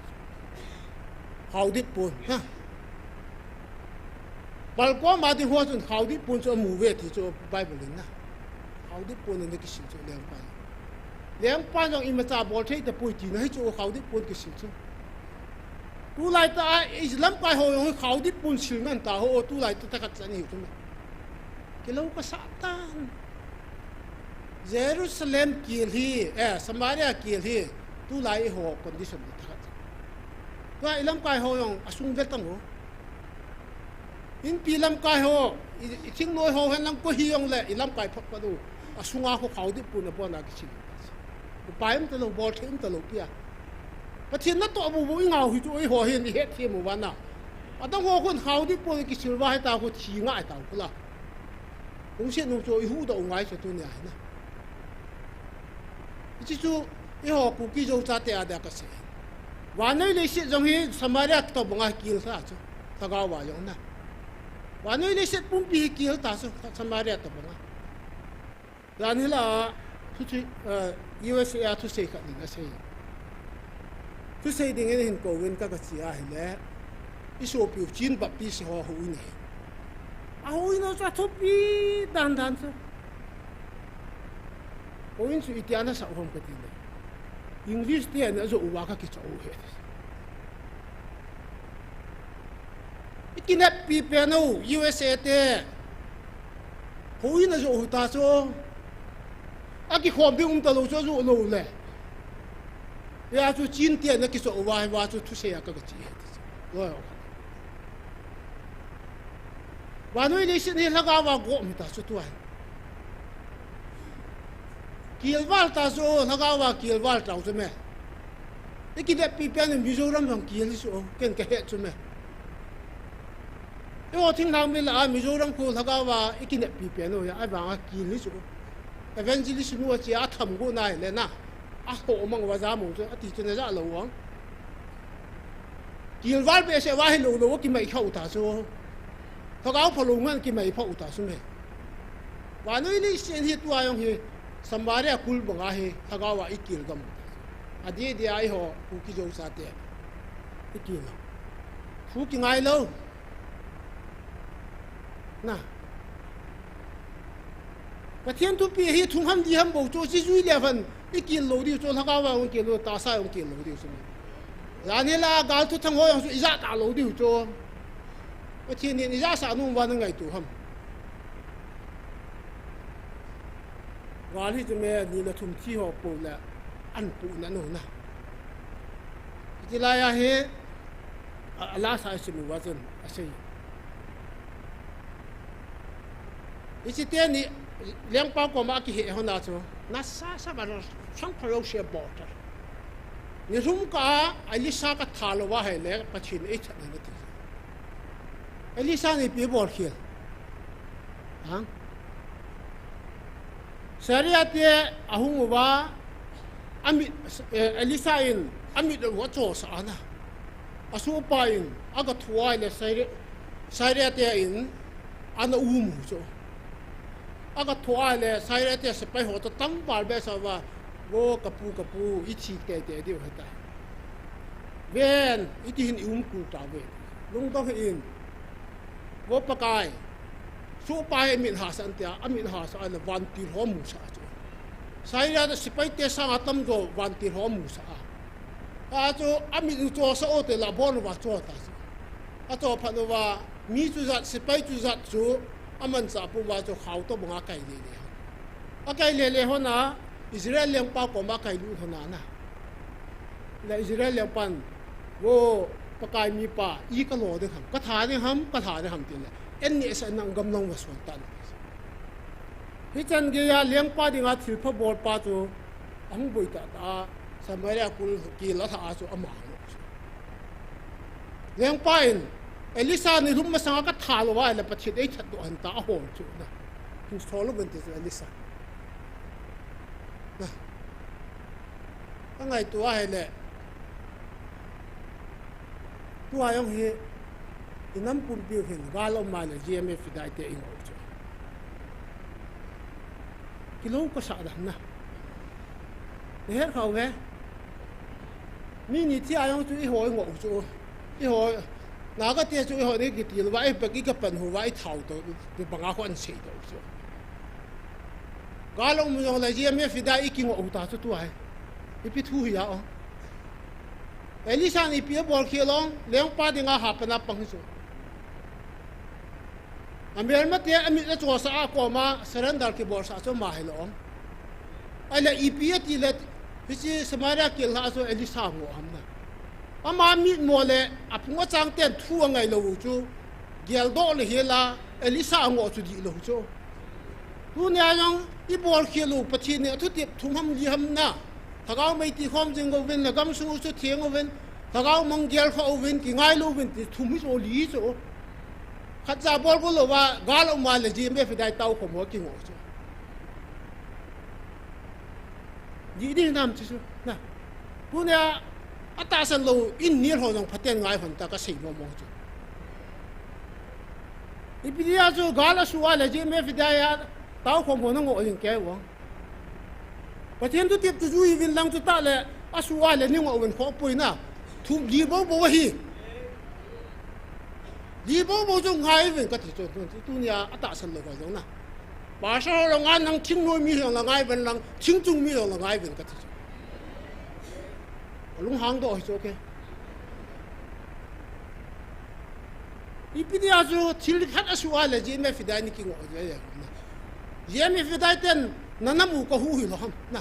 Khaodip pon, ha. Balkoma ding ho chun khaodip pon chu amu ve ti chu Bible in na. Khaodip pon ana kisil chu lengpa. Lengpa jong imacha bol thei tapoi tina hi chu khaodip pon kisil chu. Tulai tah a, i lamkai ho jong khaodip pon sil ngan ta ho, tulai tah tah khat chan hi chu. Kilou kasa tan. Jerusalem kil hi, eh, Samaria kil hi, tulai ho condition tah khat. Tua i lamkai ho jong asung vel tang ho. Inpi lamkai ho, i, i thingnoi ho hen lang koi hi jong le, i lamkai phot pa du. Asunga kho khaodip pon abona kisil. Upai um talou, bol thei um talou pia. Pathen natoh bu bu i ngau hi chu, eiho hin i het them u vana. Adang ho khun khaodip pon kisil va hi ta khu thi ngai ta khu la. Lungset nu chu i huhdoh u ngai chu tunia hi na. Hiche chu eiho Kuki Zo chate a dia kasei. Vannoi leiset jong hi Samaria tobanga kil ta chu. Lhagao va jong na. Vannoi leiset pumpi hi kil ta chu Samaria tobanga. Jan hi la, Thuthei, eh, U S A a thusei khat in asei. Thusei dingin hin kouvin ka, kache ahile, isopiu Chin Baptist ho houin ahi. Ahouin ho chu athupi dandan chu. Houin chu itia nasah u ham katile, English ten ajoh uva kakichoh u ahi. Ikineppi pen u, U S A te houin ajoh u hita chu, akikhom ding umtalou chu ajoh lou le. Hia chu Chin ten akichoh uva, hia chu thusei a ka, kache ahi ti chu. Vannoi leiset hi lhagaova gom hita chu tua hi. Kelval ta chu, lhagaova kelval tau chu me. Ikineppi pen u Mizoram vang kel hi chu, ken kahet chu me. Eiho thinglhang mi lah a Mizoram khu lhagaova ikineppi pen u hia, ahivanga kel hi chu. Evangelist nu a che a tham gu nai le na, aho mang uva jam u chu ati chu najah lou vang. Kelval behseh uva hilou lou a kimai khau ta chu. Lhagao phalou ngen kimai phau ta chu me. Vannoi leiset hi tua jong hi Samaria kul banga hi lhagaova ikel gam u ta chu. Adeh deh a eiho Kuki Zo chate ikel lou. Thu kingai lou. Na. Pathen thupeh hi thum ham li ham bou chu, chujui le vang ikel lou diu chu, lhagaova jong kel lou, tahsa jong kel lou diu chu. Jan hi la gal thuthang ho jong chu ijah talou diu chu. Pathen in ijahsah nom uva nangaito ham. Gal hi chu me ni le thum thi ho pou le an pu na no na. Hiti lai a hi, a, a lasa isim uva chun asei. Hiche teni lengpa koma akihe hon a chu, nasasa ba na sang phalou se bol ta. Ni thum kah a Elisha kathal uva ahile Pathen in eithat in ati. Elisha in ipi abolkhel? Ha? Syria te ahung uva, amit, eh, Elisha in amit u achosah ana. Asohpa in aga thou ahile Syria, Syria te in ana um u chu. Aga thou ahile Syria te sepai ho chu tamval behseh uva, vo kapu, kapu, ithi teitei diu ahitai. Ven, iti hin ium kul tauve. Lungdong hih in. Vo Pakai, sohpa hi amit hahsah in tia, amit hahsah ahile vantil ho amusah chu. Syria te sepai te sanga tamjo vantil ho amusah a. Achu amit u chosah u tile abon uva cho ta chu. Acho phat uva, mi chujat, sepai chujat chu amanchah pum uva chu khao to banga akai lele hon. Akai lele hon a, Israel lengpa koma akailut hon a na. Le Israel lengpan, vo Pakai mipa, i kalo ding ham, katha ding ham, katha ding ham tile, en nehsah in nang gam nang va son tan. Hichan geiya lengpa dinga thilpha bolpa chu ahung boi tahtah a, Samaria kul kel alhah a chu ama ngoh chu. Lengpa in, Elisha ni thum masanga kathal uva ahile Pathen in eithat doh hen tia ahol chu na. Hin sol uvin ti chu Elisha. Na. Kangaito ahile, tua jong hi, inam pumpiu hin gal aum ahile G M F dai te ingoh u chu. Kilou kasah dan na. Nahet khauve. Mi ni thi a jong chu eiho ingoh u chu. Eiho, Naga te chu eiho ni kitil uva, eipek ikapan uva, ithao to, ti banga khu ahin seidoh u chu. Gal aum jongle G M F dai ikingoh u ta chu tua hi. Ipi thu hi a o. Elisha in ipi abolkhel o, lengpa dinga hapan a pang hi chu. Amelmate amit achosah a koma surrender kibolsah chu ama hilou. Ahile ipi atile, hiche Samaria kel alhah chu Elisha ngoh ham na. Ama mitmo le aphung achang ten thu angailou u chu, geldoh le hela, Elisha angoh chu dihlou chu. Tunia jong ibolkhel u Pathen in athutep thum ham li ham na. Lhagao mei tikhom jing uvin, nagamsung u chu theng uvin, lhagao mang gelkhoh uvin, kingailou uvin ti thum hi chu li chu. Khatcha bol go louva, gal aum a le G M F dai taokhom ho kingoh chu. Dih ding nam chu chu, na. Tunia, atahsan lou, in nil ho jong phaten ngai hon ta kasei momo chu. Ipi dia chu gal asuh a le G M F dai a, taokhom ho nangoh jing kei uvang. Pathen thutep chu jui uvin lang, chutah le, asuh a le nei ngoh uvin khoh poi na. Thu li bobo ahi. Li bobo chu ngai uvin kati chu, tu, tunia atahsan lou ho jong na. Pastor ho jong a nang thingnoi mi jong la ngai uvin lang, thingchung mi jong la ngai uvin kati chu. Alunghang doh hi chu, okay. Ipi dia chu thil khat asuh a le J M F Idai nei kingoh je na. J M F Idai ten na nam u ka hu hilou ham na.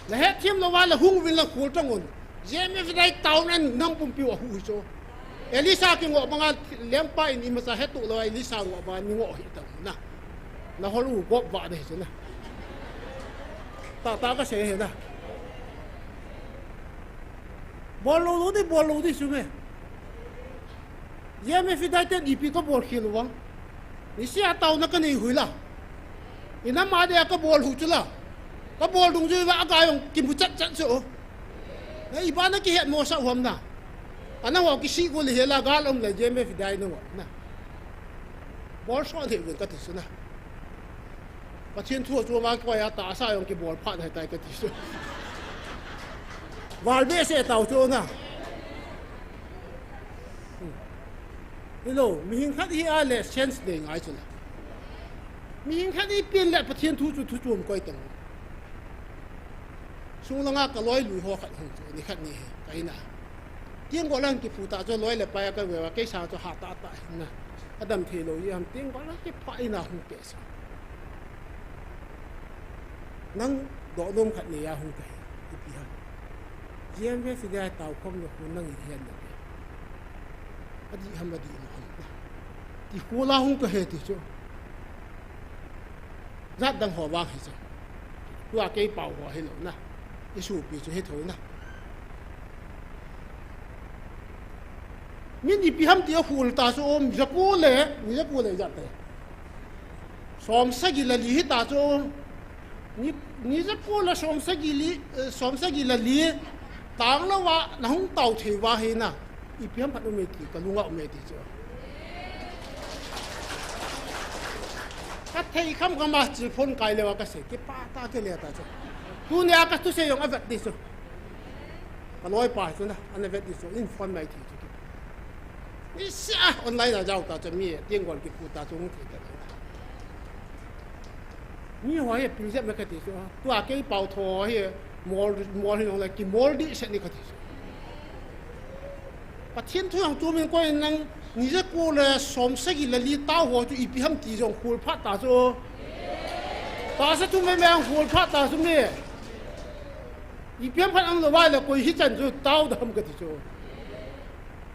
Na hetthem lou a le hung uvin lang khol tang un. J M F Idai taona in nam pumpi u ahu hi chu. Elisha kingoh banga lengpa in imacha hetuh lou a Elisha ngoh banga nei ngoh hi tang na. Na hol u gop vah ding hi chu na. Tahtah kasei hi na. Bol lou lou ding, bol lou ding chu me. J M F Idai ten ipi kabol khel uvem. Niseh a taona kanei u hila. Inam a dia kabol u chu la. Kabol dung chu la aga jong kimu chat chat chu. Na ipi a na kihetmosah u ham na. Ana ho kisih go le hela gal um le J M F Idai na ngoh na. Bol soh thei uvin kati chu na. Pathen thu chu ma koi a tahsa jong kibol phat ahitai kati chu. Val behseh tau chu na. Hilou, mihing khat hi a le sense nei ngai chu la. Mihing khat hi pen le Pathen thu chu thu chom koi tang. Sung langa ka loi lui ho khat hung chu, ni khat ni hi, ka in a. Tenggol lang kiphu ta chu loi le pai a ka ve uva, kei sang chu ha tah tah hin na. Adam thei lou hi ham, tenggol lang kipha in a hung keh sa. Nang doh nom khat nei a hung kahi, ipi ham. J M F Idai tao khom na khu nang i hian na. Adih ham, adih lou ham. Ti khu la hung kahi ti chu. Jat dang ho vang hi chu. Tua kei pao ho hilou na. I sopi chu hi tho na. Min ipi ham ti a khul ta chu um, ja ko le, ni ja ko le ja te. Som sagi le li hi ta chu. Ni, ni ja ko le som sagi li, eh, som sagi le li. Tang lou va, na hung tao thei va hi na. Ipi ham phat um e ti, ka lunga um e ti chu. Ka thei kham kham a chi phone kai le va ka sei, kipah tah kile tah chu. Tunia ka thusei jong avet di chu. Ka loipa chu na, ana vet di chu, in phone mai thei chu. Niseh a online a jao ta chu mi, tenggol kiphu ta chu hung thei ta. Mi ho hi pil jep me kati chu. Tua kei pao tho hi mol, mol hi jong le kimol dih set ni kati chu. Pathen thu jong chu min koi nang ni ja ko le som sagi le li tao ho chu ipi ham ti jong khul phat ta chu. Tahsa thu me me jong khul phat ta chu mi. Ipi ham phat ang lou va le koi hi chan chu tao da ham kati chu.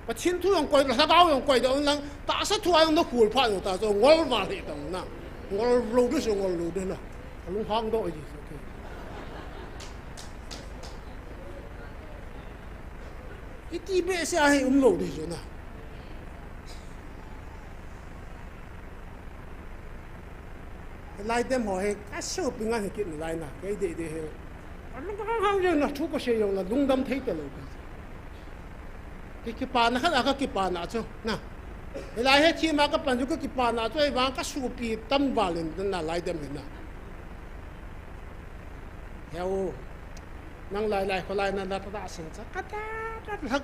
Pathen thu jong koi, lhagao jong koi da un lang, tahsa thu a jong na khul phat jong ta chu, ngol val hi tang na. Ngol lou du chu, ngol lou du na. Ka lunghang doh ji chu, okay. Iti behseh a hi um lou di chu na. Hilai dem ho hi, ka sopi ngan hi kit nalai na, kei dei dei hi. Ka lunghang hang jeng na, thu ka sei jong la, lungdam thei talou ka. Ki, kipana khat a ka kipana chu, na. Hilai hi thima ka pan chu ka kipana chu, ahivang ka sopi tam val in, nalai dem hi na. He u. Nang lai lai kholai na la ta sin cha ka ta ta lhak.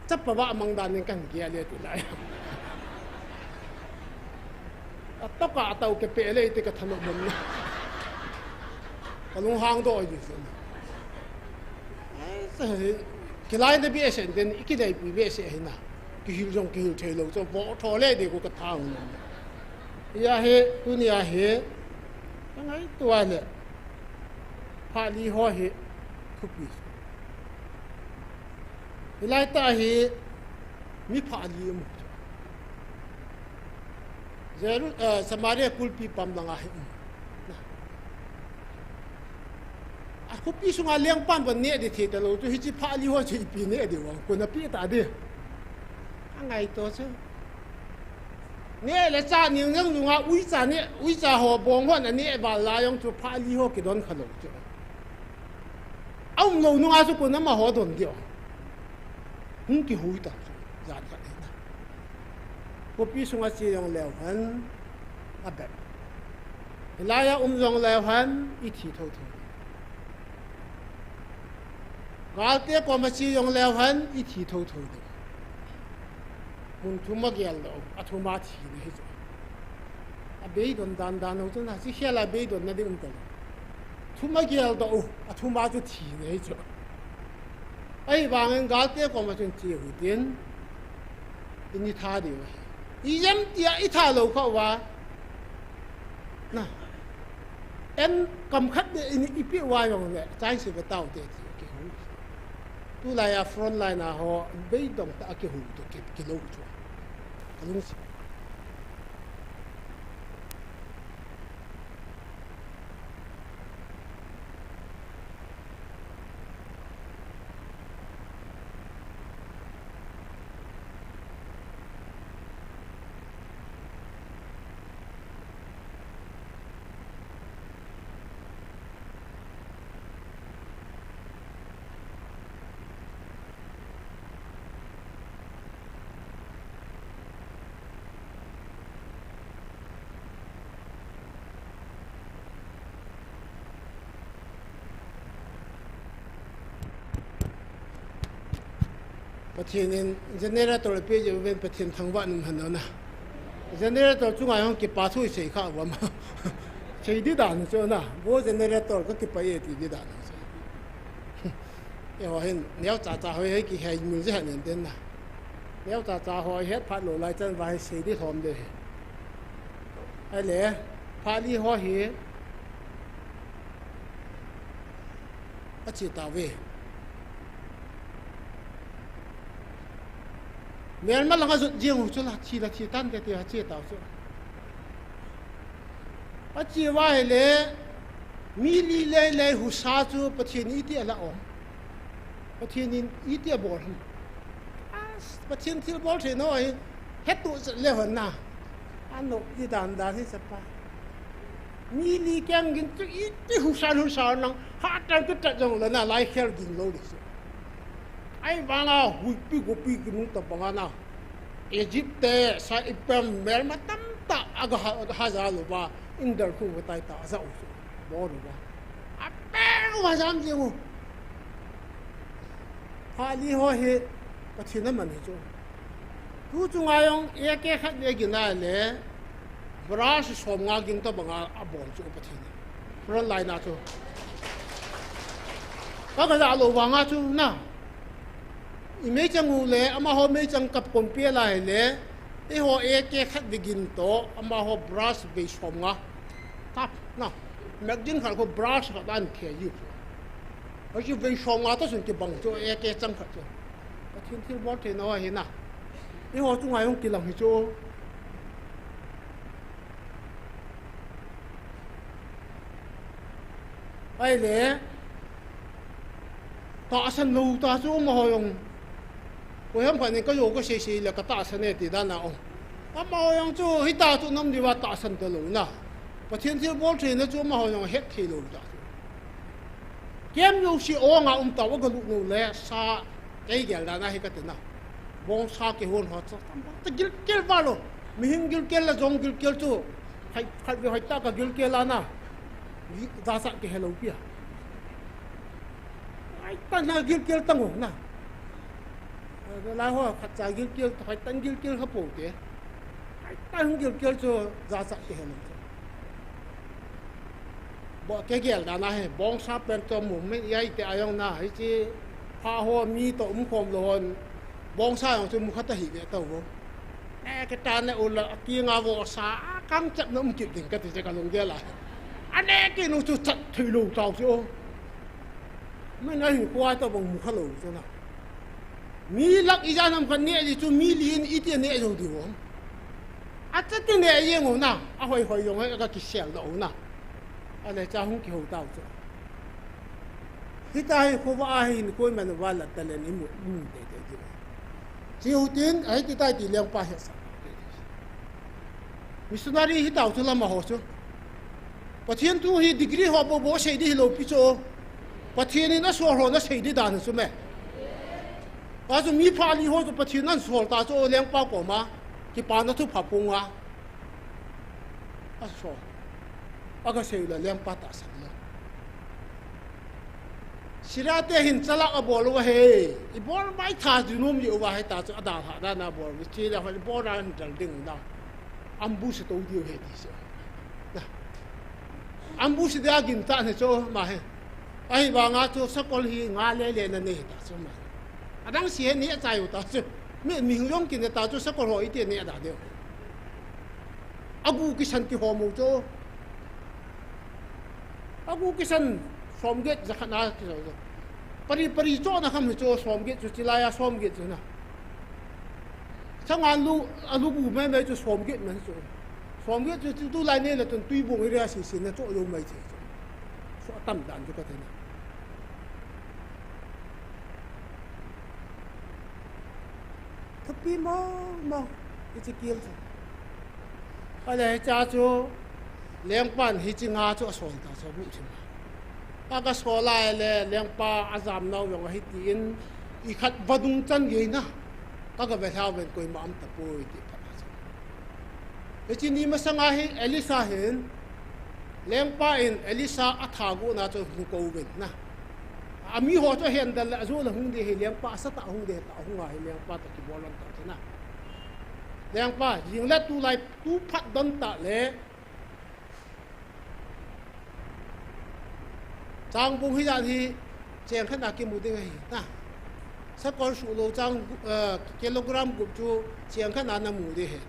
Chapa va mang dan ning kan kia le ti lai. A to ka tau ke pe le ti ka thano bom na. Ka lunghang doh ji sin. Ai, sa hi, kilai na behseh den, i kidei pi behseh hi na. Kihil jong kihil thei lou, chu vo tho le de ko ka thang na. Hia hi, tunia hi, ka ngaito a le. Phat li ho hi thupi. Hilai tah hi mi phat li um. Jeru-, eh, Samaria kulpi pam langa hi um. A khopi sunga lengpan van neh di thei talou chu hiche phat li ho chu ipi neh di vang. Kona pi ta di. A ngaito chu. Neh le cha ning jong lunga uicha neh, uicha ho bong hon a neh val la jong chu phat li ho kidon kha lou chu. A um lou nunga chu kona ma ho don diu. Hung kihui ta chu. Jan khat hi na. Khopi sunga che jong leu hen a bep. Hilai a um jong leu hen, i thi thotho. Galte koma che jong leu hen, i thi thotho ding. Mun thum a geldoh u, a thum a thina hi chu. A beidon dan dan u chu na, chi khel a beidon na ding um ta lo. Thum a geldoh u, a thum a chu thina hi chu. Ahivangin galte koma chun che u hitin, i ni tha diu ahi. Ijemtia i tha lou kha uva, na, en kam khat le i ni i pe uva jong le, chance ve tau te ti kihou. Tulai a front line a ho, beidong tah a kihou toh ki, kilou chu. Ka lungset. Pathen in generator pe jeh uvin Pathen thangvah in um hen o na. Generator chunga jong kipa thu i sei kha uvam. Sei di dan chu na. Bo generator ka kipah e ti di dan chu. Eiho hin neocha cha ho hi kihei mil jeh hen den na. Neocha cha ho het phat lou lai chan va hi sei di lhom de. Ahile, phat li ho hi. Ache tauve. Melma langa jot jeng u chu la, thi la thi tante ti ache tau chu. Ache uva ahile, mi li lei lei husa chu Pathen in iti ala um. Pathen in iti abol ham. As, Pathen thilbol theina ahi, hettoh chet le hon na. Anop di dan dan hi chapa. Mi li keng gin chu iti husa husa nang, hatah in kitat jong le na, lai khel gin lou di chu. Ahivanga huipi gopi kinung tabang a na. Egypt te, sa ipem melma tamtah aga ha, ha ja lou va, Inder khu va tai ta, aja u chu. Bol u va. Apeng uva jam jeng u. Phat li ho hi, Pathen aman hi chu. Tu chunga jong, A K khat le gin a le, barrage som nga ging tabang a, abol chu Pathen. Front line a chu. Ka, ka ja lou vanga chu na. I meichang u le, amaho meichang kap kon pe lai le, eiho A K khat ve gin toh, amaho barrage vei som nga. Tap, na. Magazine khat khu barrage khat dan khe ji. Aji vei som nga toh sun kibang chu, A K chang khat chu. Pathen thilbol theina ahi na. Eiho chunga jong kilang hi chu. Ahile, tahsan lou ta chu amaho jong. Koiham khat in ka jo ka sei sei le ka tahsan e ti dan a um. Amaho jong chu hita chu nam diuva tahsan ta lou na. Pathen thilbol theina chu amaho jong het thei lou ta chu. Kem jouse ong a um tau, aga lut nu le sa, kei gel dan a hi ka ti na. Bongsa kihon ho chu, tam bang ta gilkel va lou. Mihem gilkel le jong gilkel chu. Hai, hai, hai ta ka gilkel a na. Gi, jachat kihe lou pi a. Hai ta na gilkel tang u na. Lai ho khat cha gilkel, hai ta gilkel kha pou te. Hai ta gilkel chu jachat kihe lou chu. Bo kei gel dan a hi, bongsa pen toh movement i ai te a jong na, hiche pha ho mi toh um khom lou hon, bongsa jong chu mu khat ahi ve tau vo. E, kei ta ne u la, a kinga vo sa, a kang chap na um kit ding ka ti che ka lunggel a. Ane kei nu chu chat thei lou tau chu. Min a hin khua toh bang mu kha lou chu na. Mi lak ijat ham khat neh ji chu mi li in iti neh jou diu ham. Acha ti neh jeng u na, ahoi hoi jong hoi ka kisel doh u na. Ahile cha hung kihou tau chu. Hita hi khovah a hin koiman uva la talent imu, imu teitei diu. Chi u tin, ahi ti tai ti leng pa hesa. Missionary hi tau chu lama ho chu. Pathen thu hi degree ho bou bou sei di hilou pi chu. Pathen in asol ho na sei di dan chu me. Achu mi pha li ho chu Pathen in asol ta chu lengpa koma. Kipana thupha pung a. Asol. Aga sei u le lengpa tahsan lou. Syria te hin chalak abol uva he. Ibol mai tha ju nom ji uva he ta chu adalha dan abol. Chi le hon ibol dan dal ding na. Ambush to diu he ti se. Na. Ambush dia gin ta ne chu ma he. Ahivanga chu sakol hi nga le le na ne ta chu ma. Adang si he ni achai u ta chu. Mi, mi hung yong kin ta chu sakol ho iti ne da deu. Agu kisan kihom u chu. Agu kisan som get jakhat na kiso chu. Pari, pari cho na kham hi chu som get chu chilai a som get chu na. Sanga lu, alu gu mai mai chu som get man chu. Som get chu, chu tulai ne la tun tui bung area si si na cho yo mai che chu. So tam dan chu ka te na. Thupi mong mong, hiche kel chu. Ahile hiche chu, lengpan hiche nga chu asol ta chu, bu thim. Ka, ka sol a le, lengpa ajam nau jong ahi tin, ikhat vadung chan gei na. Ka, ka ve lhau ven koima um tapoi ti phat a chu. Hiche ni masanga hi Elisha hin, lengpa in Elisha atha gu na chu hung kou ven na. Ami ho chu ahen dal le, ajo le hung de hi lengpa, asa ta hung de ta hung a hi lengpa ta kibol lon ta chu na. Lengpa, jing le tulai tu phat don ta le. Chang bung hi jan hi cheng khat na kimu ding ahi na. Sakol su lo chang, eh, kilogram gup chu cheng khat na na mu de he.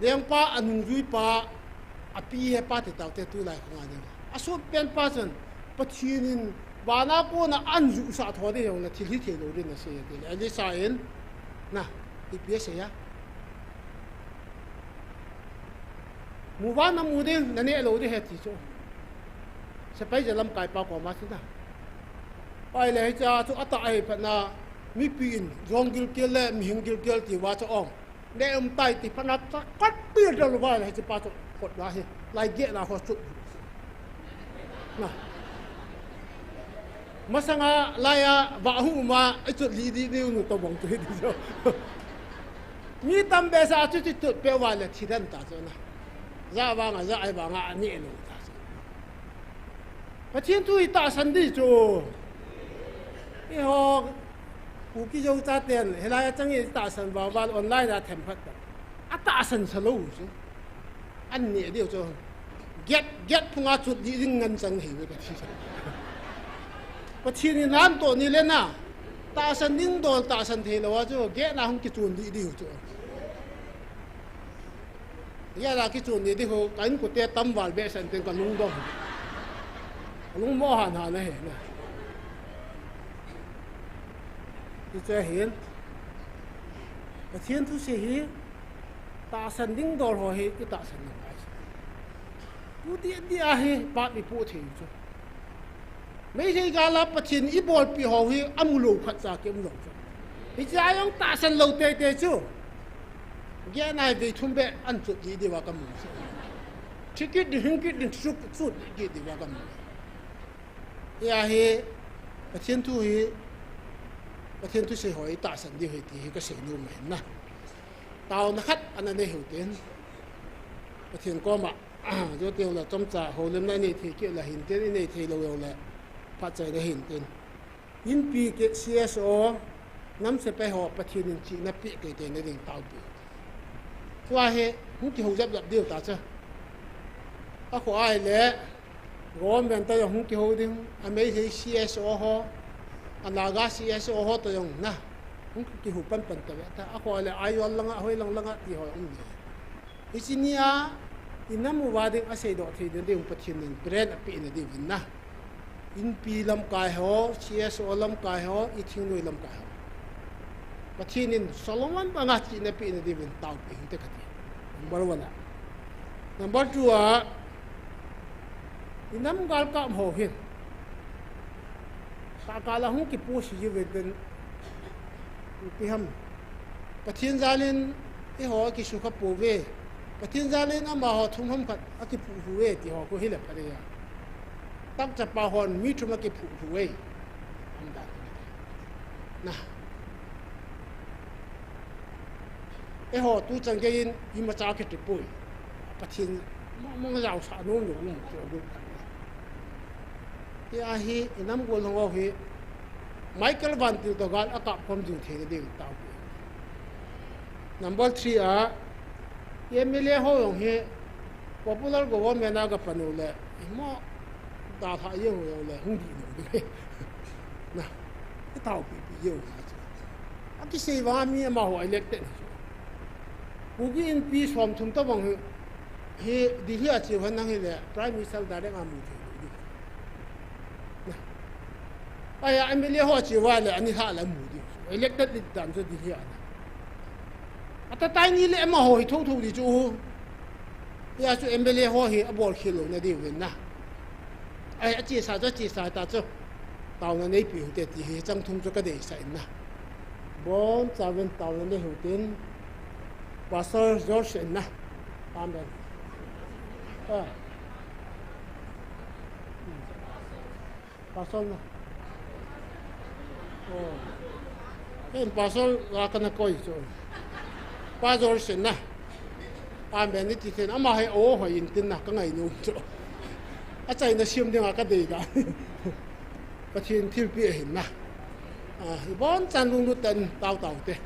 Lengpa anung jui pa, api he pa te tau te tulai khong a ding. Asut pen pa chun, Pathen in, vana kona an ju sa tho de jong na thil hi thei lo rin na se de. Elisha in, na, ipi a sei a. Mu vana mu ding, na ne lo de he ti chu. Sepai je lamkai pa koma chu na. Ahile hiche chu atah ahi phat na, mipi in, jong gilkel le, mihing gilkel ti va chu ong. Ne um tai ti phat na ta kot pi dal uva le hiche pa chu kot la hi. Lai ge la ho chu. Na. Masanga lai a va hu ma i chu li di ni nu to bong chu hi di chu. Mi tam be sa chu ti tut pe uva le thi dan ta chu na. Ja vanga, ja ai vanga ani enu ta chu. Pathen thu hi tahsan di chu. Eiho, Kuki Zo chaten, hilai a chang hi tahsan vang vang online a them phat ta. Atahsan sa lou chu. An ne diu chu. Get, get phunga chut di ding ngan chang hi ve ka ti. Pathen in nam to ni le na. Tahsan ding dol tahsan thei lou a chu. Get na hung kichun di diu chu. Hia la kichun ni di ho, ka inkote tam val behseh in tin ka lungdong. Ka lungmo han han ahi na. Hiche hin, Pathen thusei hi, tahsan ding dol ho hi, i tahsan ngai. Tu ti, ti a hi, pap i pu thei chu. Meitei gal a Pathen i bolpi ho hi amu lou khat cha kium lou chu. Hiche a jong tahsan lou teitei chu. Gen a hi vei thum beh an chut di diu a ka mu chu. Thi kit ding, hing kit ding, chut, chut di diu a ka mu. Hia hi Pathen thu hi, Pathen thusei ho i tahsan diu hi ti hi ka sei nom ahi na. Taona khat ana nei hiu tin. Pathen koma. Jote ho la chomcha, houlimna i nei thei kit la hin tin, i nei thei lou jong le, phatchaina hin tin. Inpi kit C S O, nam sepai ho Pathen in chihna pe teitei na ding taopi. Tua hi, hung kihou jap jap diu ta chu. Akhoh ahile, government toh jong hung kihou ding, a Meitei C S O ho, a Naga C S O ho toh jong na, hung kihou pan pan ta ve ta, akhoh ahile, Aizawl langa, hoi lang langa ti ho um ding. Hiche nia, i nam uva ding a seidoh theina diu Pathen in plan apeh na diuvin na. Inpi lamkai ho, C S O lamkai ho, i thingnoi lamkai ho. Pathen in Solomon banga chihna apeh na diuvin taopi hite kati. Number one a. Number two a, i nam galkap ho hin. Ka, ka la hung kipusi jiu ve tin, ipi ham. Pathen jal in eiho akisukha pouve. Pathen jal in amaho thum ham khat akiphuh uve ti ho khu hile pha ding a. Tah chapa hon mi thum akiphuh uve. Ham dan. Na. Eiho tu chan gei in imacha kiti poi. Pathen Mong mong jaosah nom lou um chu a group khat. Tia hi, i nam gollhang ho hi, Michael Van Til toh gal a kap khom jing thei na ding tao. Number three a, M L A ho jong hi, popular government a ga pan u le, i mo, dalha jeng u jong le, hung dih nom ding. Na, i tao pi pi jeng u chu. A kisei vang a mi amaho elected na chu. Kuki Inpi som thum tobang hi, hi Delhi a cheu hen nang hi le, Prime Minister direct a mu thei lou ding. Na. Ahi a M L A ho cheu va le, ani lha le mu ding. Elected leader dan chu Delhi a na. Ata tai ni le amaho hi thotho ding chu. Hia chu M L A ho hi a bol khel lou na diu hin na. Ahi a chesa chu, a chesa ta chu. Taona nei pi u hite ti hi chang thum chu ka deisah in na. Bon chauvin taona nei u hitin. Pastor George in na. Amen. Ah. Pastor na. Oh. Ken pastor la kana koi chu. Pastor sin na. Amen ni ti ten ama hi o hoi in tin na ka ngai nu chu. A chaina siam ding a ka dei da. Pathen thilpi ahin na. Ah, i bon chan lunglut tah in tao tao te.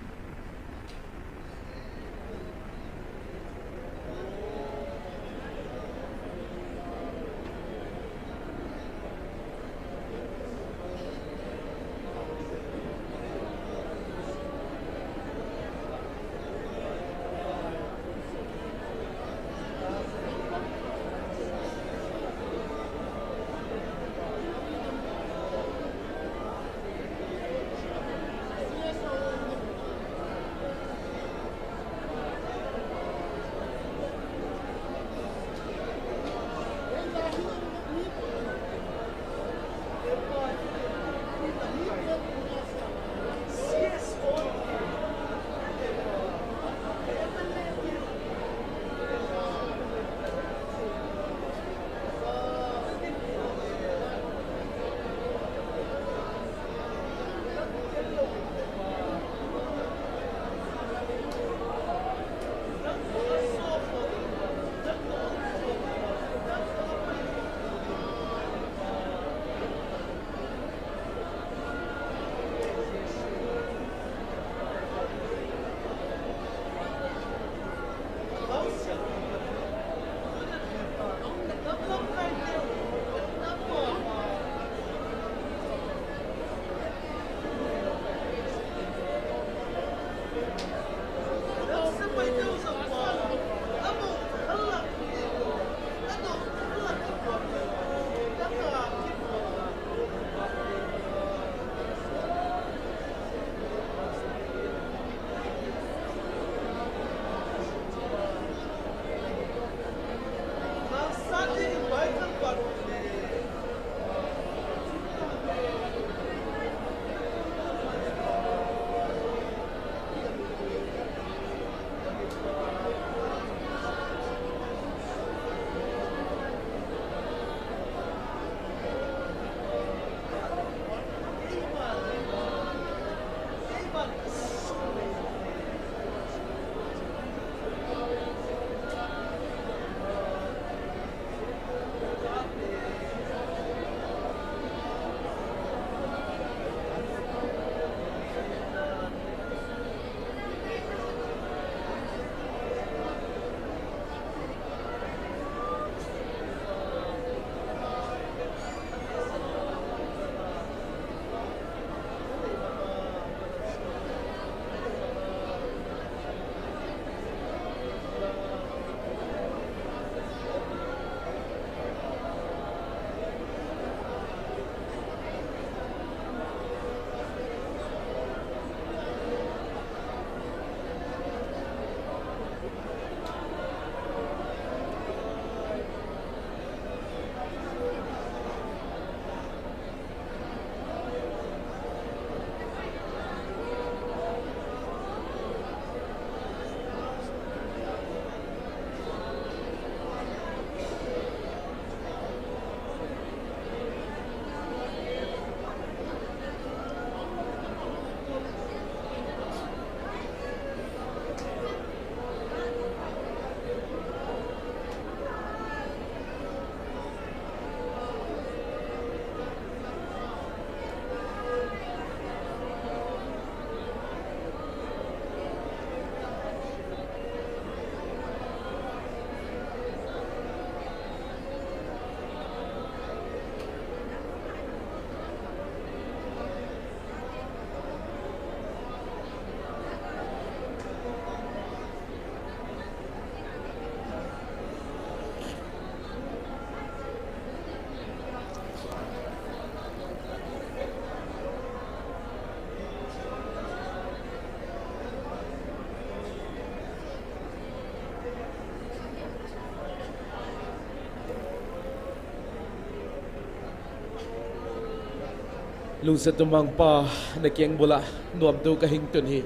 Lungset umang Pa, na keng bula nuamtu ka hing tun hi.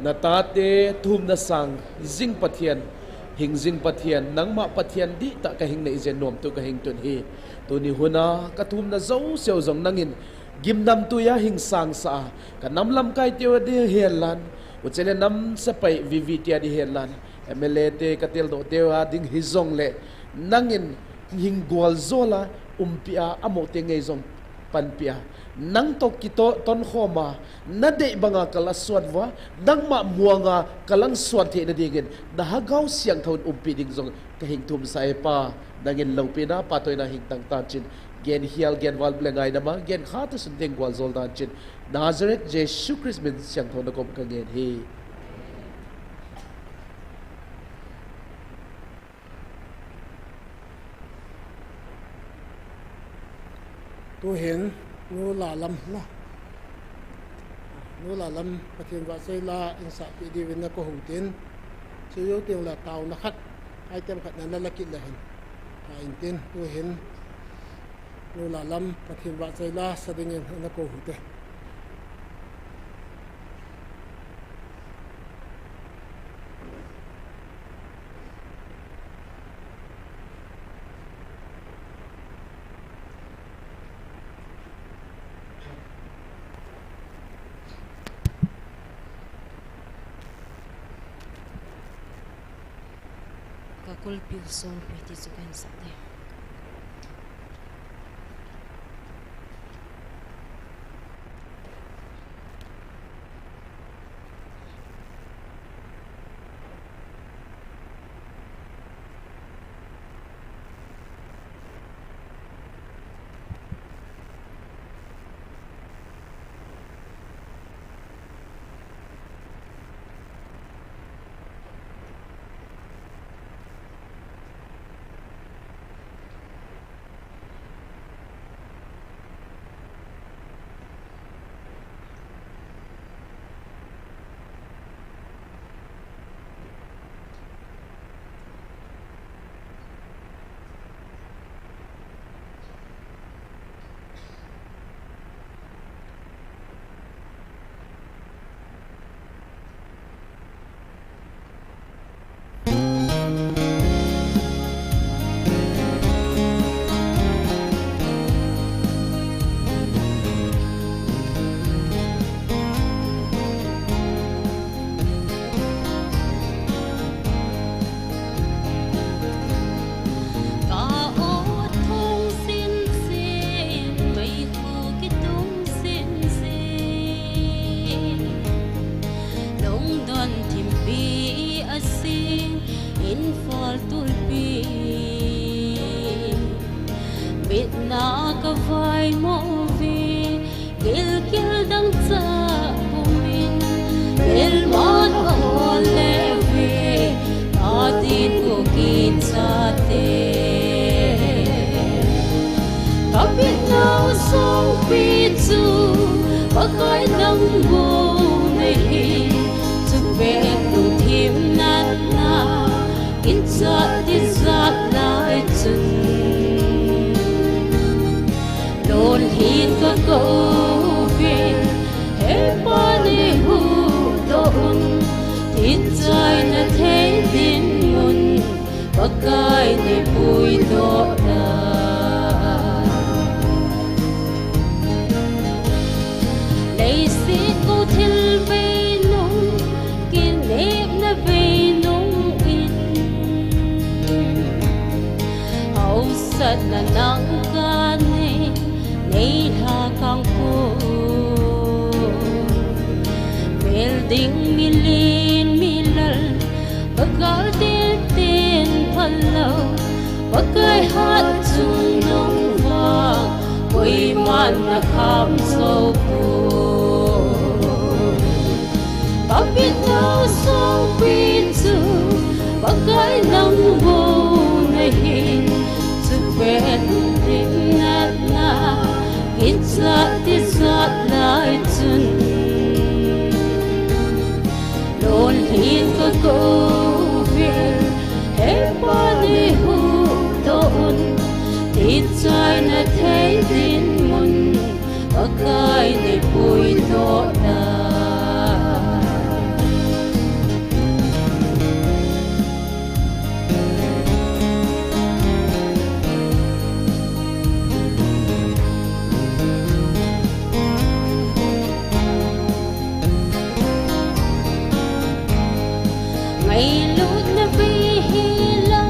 Na tate thumna sang jing Pathian, hing jing Pathian, nangma Pathian dihtah ka hing na ijen nuamtu ka hing tun hi. Tuni huna ka thumna jouseu jong nangin gimnamtui a hing sangsah a, ka nam lamkai teu a ding hen lan, uchele nam sepai V V T a ding hen lan, M L A te ka teldoh teu a ding hijongle, nangin hing gualjola umpi a, amote ngei jong panpi a, nang toh kitoh tonkhom a, na deih banga ka la suat uva, nangma muanga ka lang suat theina dingin, na Lhagao Siangthou in umpi ding jong ka hing thumsah e Pa, nangin loupina, phattheina hing tang tan chin, gen hial, gen val le ngaidam a, gen khat a sun teng gualjol dan chin, Nazareth Jesu Christ min siangthou na kom ka ngen hi. Tuhin, Nu Lalam na. Nu Lalam Pathen vahchoi la in sahpeh diuvin na kahou tin. Chujou teng le taona khat, item khat na na la kit le hin. Ka in tin, tuhin. Nu Lalam Pathen vahchoi la sa dingin na kahou te. Ka kulpi songpi ti chu kan sa te. Ka ut thung sin sin, mei thu kitung sin sin. Lungdon thimpi a sing, Imphal tulpi. Mitna ka vai mo ve, gilkel dangchah pumin, melma ka hol le ve, ka tin ko kichate. Ka mitna songpi chu, Pakai nang bou nahi, chupet lungthim natna, kichat tijat lai chun. Lolhin ka kou ve, he Pa neihuhdoh un, thitchaina thei dinmun, Pakai neipuidoh ta. Leiset kou thil veinung, kinepna veinung in, hausatna nang kanei, neilha kangkou. Mel ding milen milal, Pakai tilten phalou, Pakai hatchungnung vang, koiman na kham jou poi. Ka mitna songpi chu, Pakai nang bou nahi, chupet lungthim natna, kichat tijat lai chun. Lolhin ka kou ve, he Pa neihuhdoh un, thitchaina thei dinmun, Pakai nei puidoh ta. Ngailutna vei hila,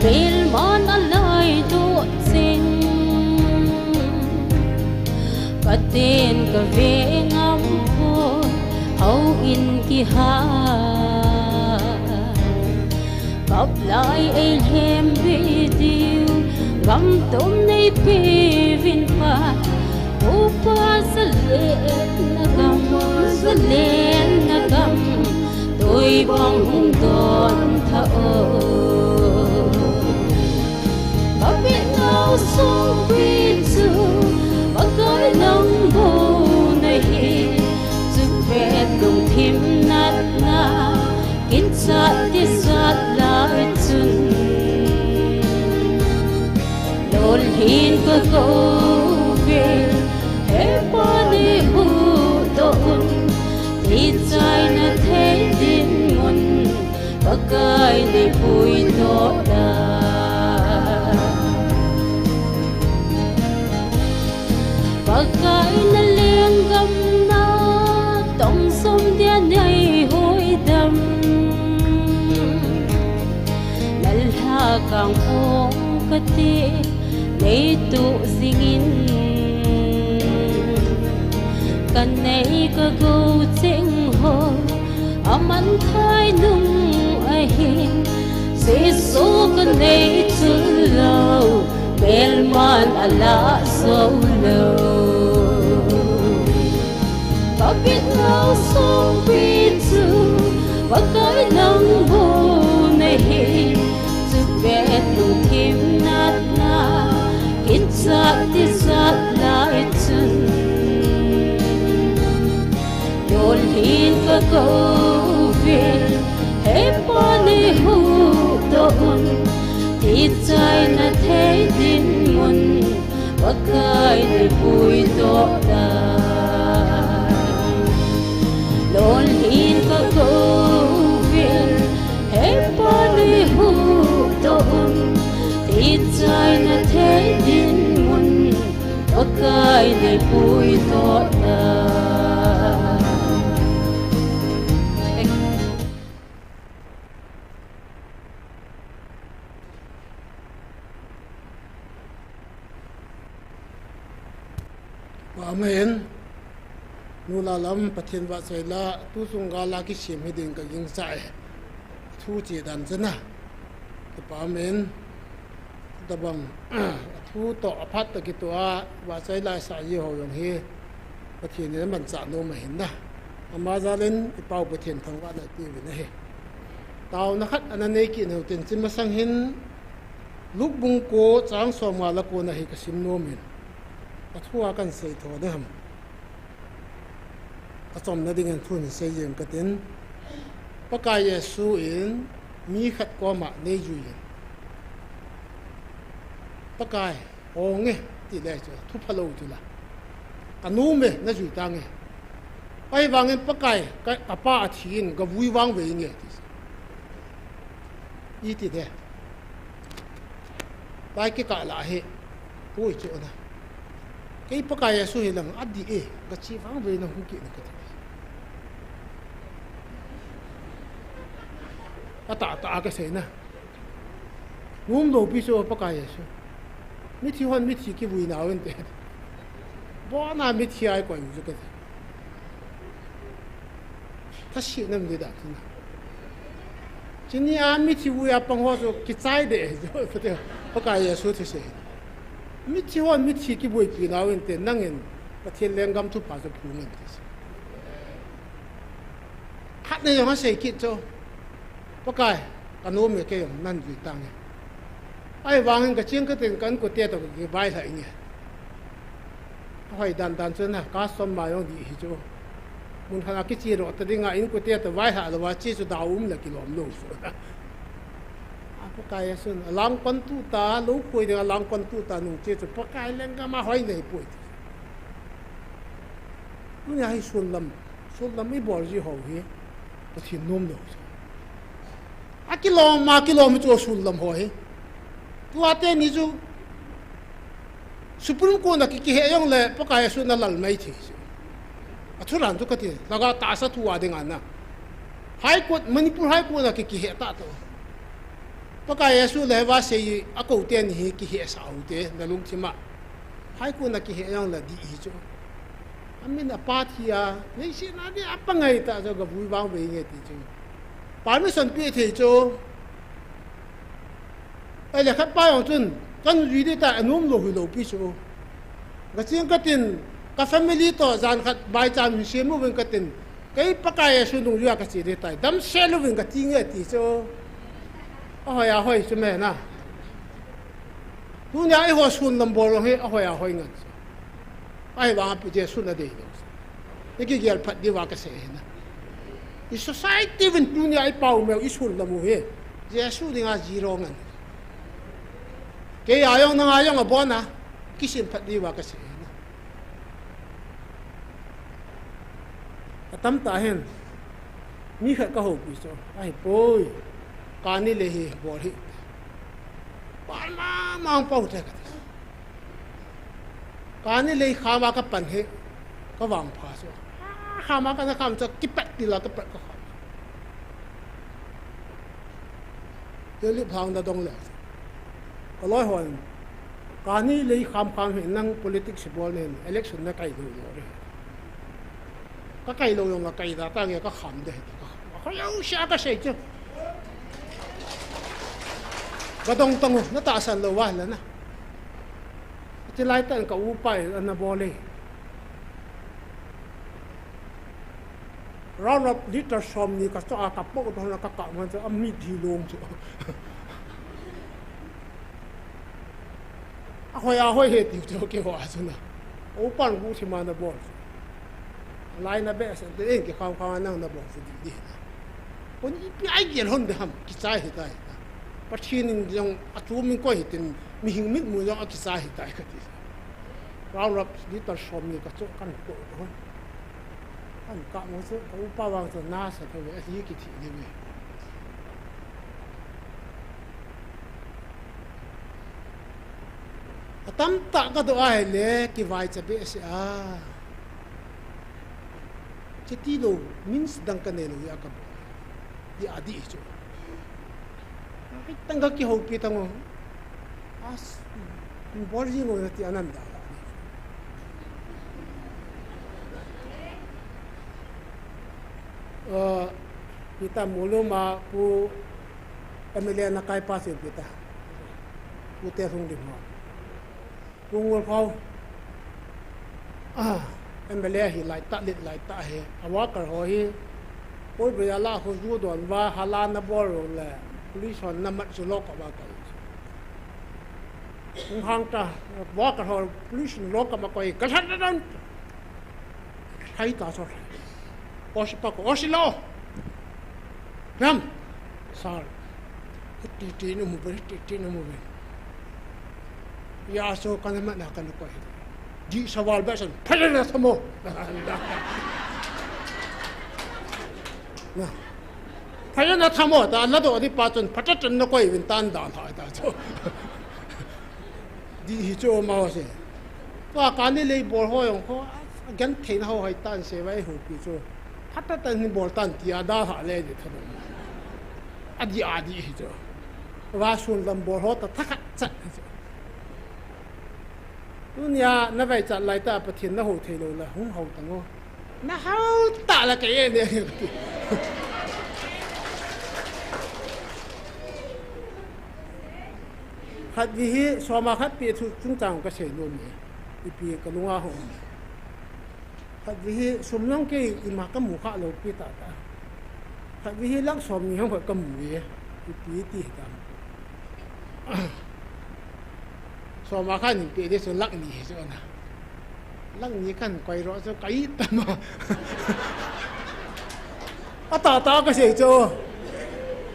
melman alaidoh cheng. Katin kave ngam poi, houin kiha. Kap lai ei lhem be diu, gam tom nei pe uvin Pa. Upa zalen na gam, zalen na gam, tui bang hung don tha o. Ka bit nau songpi chu, Pakai nang bou na hi, chu vet lungthim natna, kin chat ti chat lai chun. Lolhin ka kou ve, he Pa nei huhdoh un, ti chai na thei dinmun, Pakai nei puidoh ta. Pakai na lenggam na, tong som dia nei hoidam. Na lha kang phong kati, nei tuh jingin. Ka nei ka gou cheng ho, aman thai nung ahin. Jesu ka nei chun lou, melman alah jou lou. Ka bit nau songpi chu, Pakai nang bou na hi, chu vet lungthim natna, kin chat ti chat lai chun. Lolhin ka kou ve, he Pa nei huhdoh un, ti chai na thei dinmun, Pakai nei puidoh ta. Lolhin ka kou ve, he Pa nei huhdoh un, ti chai na thei dinmun, Pakai nei puidoh ta. Amen. Nula lam Pathen vahchoi la, tu chung gal a kisem hi ding ka gingcha e. Thu che dan chana. Kipa amen. Tabang, thu toh aphat toh kitoh a, vahchoi la sa ji ho jong hi. Pathen in amanchah nom ahin na. Ama jal in i Pau Pathen thangvahna i pe uvin ahi. Taona khat ana nei kit u hitin, chun masang hin Luke bung ko chang som nga le ko na hi ka sim nom in. A thu a kan sei tho ding ham. A chomna ding in thu hin sei jeng ka tin. Pakai Jesu in mi khat koma nei jui in. Pakai, Hong e, ti le chu, thu phalou chu la. Ka nom e, na jui tange. Ahivangin Pakai, ka, ka pa athi in, ka vui vangvei inge, ti. Iti de. Lai kikah lah hi, pui chu na. Kei Pakai Jesu hi lang, adih e, ka chi vangvei na hung kit na ka ti. Atah tah a ka sei na. Nom loupi chu Pakai Jesu. Mithi hon mithi kivui nau inte. Abona mithi a ikoi u chu kati. Thase nam ding dan chu na. Chuni a mithi vui a pang ho chu kichai deh chu, Pakai Jesu thusei. Mithi hon mithi kivuipi nau inte, nangin Pathen lenggam thupha chu phung in ti. Khat na jong asei kit chu. Pakai, ka nom e, kei jong nan jui tange. Ahivangin ka cheng ka tin ka inkote toh ka kivaihlah inge. Ahoi dan dan chu na, customer jong dih hi chu. Mun khat a kiche lou ta dinga inkote toh vaihlah lou a che chu dau um le kilom lou chu. A Pakai a sun, alang pan tu ta, lou khoi ding alang pan tu ta nung che chu, Pakai lenggam a hoi nei poi. Tunia hi sunlam, sunlam ibol ji ho hi Pathen nom lou. Akilom, akilom chu sunlam ho hi. Tua teni chu Supreme Court a ki, kihe jongle Pakai Jesu na lal mai thei chu. Athu ran chu kati, laga tahsa thu a dinga na. High Court, Manipur High Court a ki, kihe ta to. Pakai Jesu le va sei a ko teni hi kihe sa u te, na lungthim a. High Court a kihe jongle dih hi chu. Amin apa thi a, leiset a dih a pangai ta chu ga vui vang ve nge ti chu. Permission pe thei chu. Ahile khat pa jong chun, kan jui ding tai, anom lou hilou pi chu. Ka ching katin, ka family to jan khat baicham hin sem uvin katin, kei Pakai Jesu nungjui a kache ding tai, damsel uvin kati nge ti chu. Ahoi ahoi chu me na. Tunia eiho sunlam bol jong hi ahoi ahoi ngan chu. Ahivang a Pi Jesu na dei lou. I kigel phat diuva kasei ahi na. I society uvin tunia i pau meu i sunlam u hi Jesu dinga zero ngan. Kei a jong nanga jong abon a kisim phat diuva kasei ahi na. Atam tah hin mi khat ka houpi chu ahipoi. Kani le hi bol hi. Pan ma mang pau te kati. Kani lei kham a kapan hi, ka vangpha chu. Kham a kana kham chu, kipat til a kapat ka kham. Tulip hang na dong le. Ka loi hon, kani lei kham kham hi nang politics bol nen, election na kai lou lou re. Ka kai lou jong a kai da ta nge ka kham de. Ka kham. Ka kham lou sia ka sei chu. Ka dong tang u, na tahsan lou va la na. Ti lai tan ka upa in ana bol e. Round up liter som ni ka cho a ka po to na ka ka man chu a mi di long chu. Ahoi, ahoi he ti chu keiho a chu na. Upan gu thi ma na bol. Lai na be sa te en ki khang khang nang na bol chu di di na. Kon ipi ai gel hon de ham, kichai hi tai. Pathen in jong a chu min koi hi tin, mihing mit mu jong a kichai hi tai kati. Round up liter som ni ka cho kan ko ko. Kan ka mo chu ka upa vang chu na sa tho ve, a hi kithi ni ve. Atam tah ka do ahile, kivaicha behseh a. Chiti lou, means dang ka nei lou a ka bol. Di a di chu. Ai tang ka kihoupi tang o. As, bol jing o na ti anan da. Aa, Peter Muluma pu M L A na kai pa sin Peter. Pu te hung di ma. Pu Ngulkhao, ah, M L A hi lai ta, lit lai ta hi. A worker ho hi, poi bri a la ho ju don va, hala na bol le, police hon na mat chu lockup a kai. Hung hang ta, worker ho, police lockup a kai, ka lhan na dan. Hai ta so. Osi pa ko, osi lo. Ram. Sir. Ti ti no mu be, ti ti no mu be. Ya so kana ma na kana koi. Di sawal ba san. Phala na thamo. Na. Phala na thamo ta na do di pa chun phatatan na koi vin tan dan ha ta cho. Di hi cho ma se. Tua kani lei bol ho jong kho, a genthei na ho hai tan se vai ho pi cho. Phatatan ni bol tan ti a da ha le di tha. A di a di hi cho. Va sun lam bol ho ta thakhat chat hi cho. Tunia na vai chat lai ta Pathen na ho thei lou la hung ho ta ngo. Na ho ta la ke ye ne. Khat vi hi soma khat pi thu chung chang ka sei lou ni. Ipi ka lunga ho. Khat vi hi sum long kei ima ka mu kha lou pi ta ta. Khat vi hi lak som ni hong ka mu ye. Ipi ti ta. Soma khat ni pe de so lak ni he so na. Lak ni kan koi ro so kai ta ma. A ta ta ka sei cho.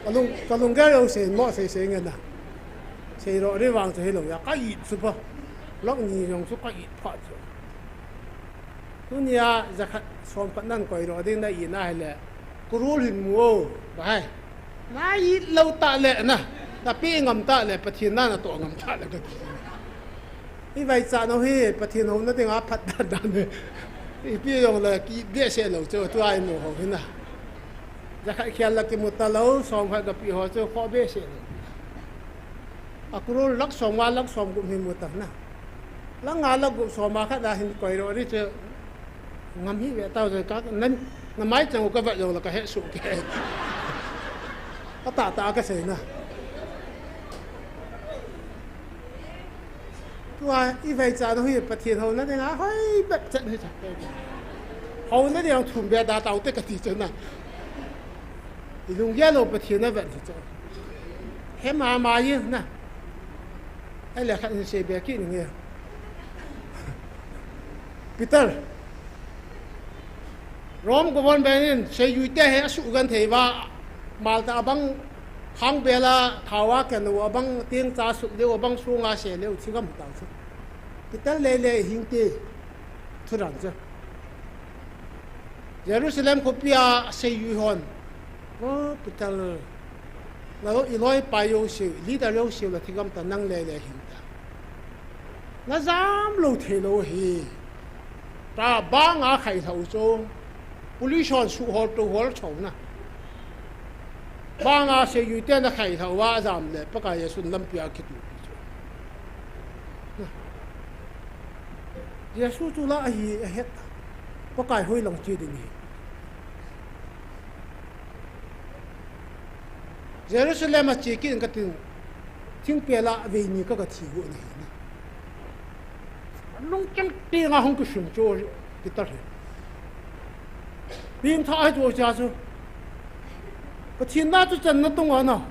Ka lung, ka lung ge lo sei mo sei sei nge na. Sei ro ri vang cho he lo ya kai su pa. Lak ni jong so kai pa cho. Tunia jakhat somkhat nan koidoh ding na ina hile, kurul hin mu o, bahai. Na it lou tah le na, na pe ngam tah le, Pathen na na toh ngam tah le kati. I vaicha nau hi, Pathen houna dinga phat dan dan hi. Ipi jong le ki behseh lou chu, tua i mu ho hi na. Jakhat khel la kimu talou, somkhat gapi ho chu, kho behseh lou. A kurul lakh som nga lakh som gup hin mu ta na. Lakh nga lakh gup som a khat a hin koidoh di chu ngam hi ve tau chu ka nan, na mai chang u ka vet jong la ka he su ke. A ta ta ka sei na. Tua i vaicha nau hi Pathen houna dinga hoi bep chet hi cha. Houna ding thum be da tau te kati chu na. I lunggel lou Pathen na vet hi chu. He mama ye na. Ahile khat hin sei be kit ning e. Peter. Rome government in seijui te hi asugenthei uva, Malta abang, khangbel a thao a kenu abang, tengcha sut leu abang, sunga se leu, thigam tau chu. Peter lele hing te, thudan chu. Jerusalem khopi a seijui hon, o Peter, na lo i loipa jouse, leader jouse la thigam ta, nang lele hing ta. Na jam lou thei lou hi. Ta banga khai lhau chu. Police hon suhol tohol chona. Banga seijui te na khai lhau a jam le Pakai Jesu lampi a kitu chu. Jesu chu la ahi a het. Pakai hoi lang che ding hi. Jerusalem a che kit in katin, thingpel a vei ni ka, ka thi got na hi na. Lungchang tenga hung kisum chu Peter hi. Pengtha ahi chu cha chu. Pathen na chu channa tong a na.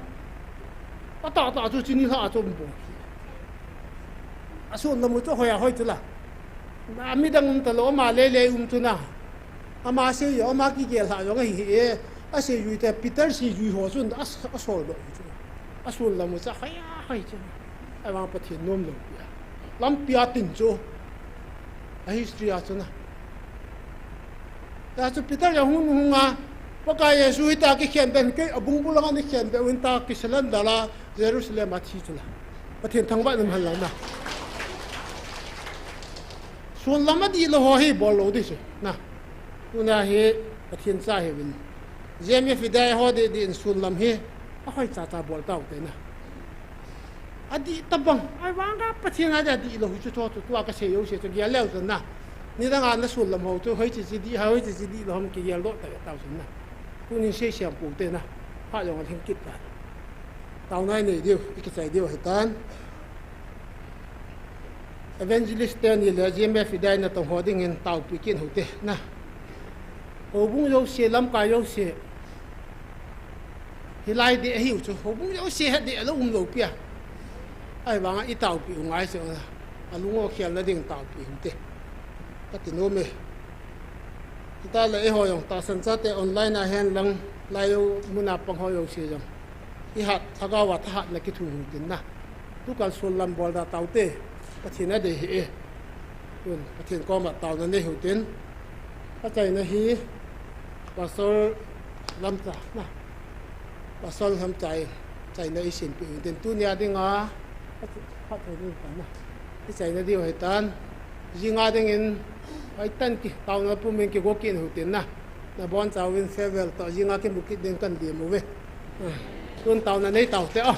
Atah tah chu chini lha a chu um pon. Asun lam u chu hoi a hoi chu la. Na midang um talou, ama lele um chu na. Ama sei jong, ama kigel lha jong ahi e. Aseijui te, Peter seijui ho chun a, asol doh chu. Asun lam u chu hoi a hoi chu. Ahivang Pathen nom lou pi a. Lampi a tin chu. A history a chu na. Tua chu Peter jong hung hung a. Pakai Jesu hita kikhen ben kei abung bul anga nikhen be un ta kisalan dala Jerusalem a thi chu la. Pathen thangvah in um hen lang na. Sun lam adih lou ho hi bol lou ding chu na. Tuna hi Pathen cha hi vin. J M F i dai ho dih dih in sun lam hi. Ahoi cha cha bol tau te na. Adih tabang. Ahivang a Pathen a dih adih lou hi chu tho chu tua ka sei jouse chu gel leu chu na. Nidang a na sun lam ho chu hoi chi chi dih, hoi chi chi dih lou ham kigel doh ta tau chu na. Tunin sei siam pu te na. Pha jong a lhing kit ta. Taona i nei diu, i kichai diu ahi tan. Evangelist teni le G M F i dai natong ho dingin taopi kit u hite na. Houbung jouse, lamkai jouse. Hilai deh ahiu chu, houbung jouse hi deh lou um lou pi a. Ahivanga i taopi u ngai chu, alung o khel na ding taopi u hite. Kati nom e. Hita le eiho jong tahsan chate online a hen lang, lai u muna pang ho jouse jong. I hat, lhagao a thahatna kithum u tin na. Tukal sun lam bol da taute, Pathen a dei hi e. Tun, Pathen koma taona nei u tin. Achaina hi, Pastor Lamcha na. Pastor Lamcha in, chaina i simpi u tin. Tunia dinga, phat, phat thei ding ta na. I chaina diu ahi tan. Jinga dingin, hoitan kit, taona pumin kigo kit u tin na. Nabonchauvin farewell toh, jinga kimu kit ding kan dimu ve. Ah, tun taona nei taute o.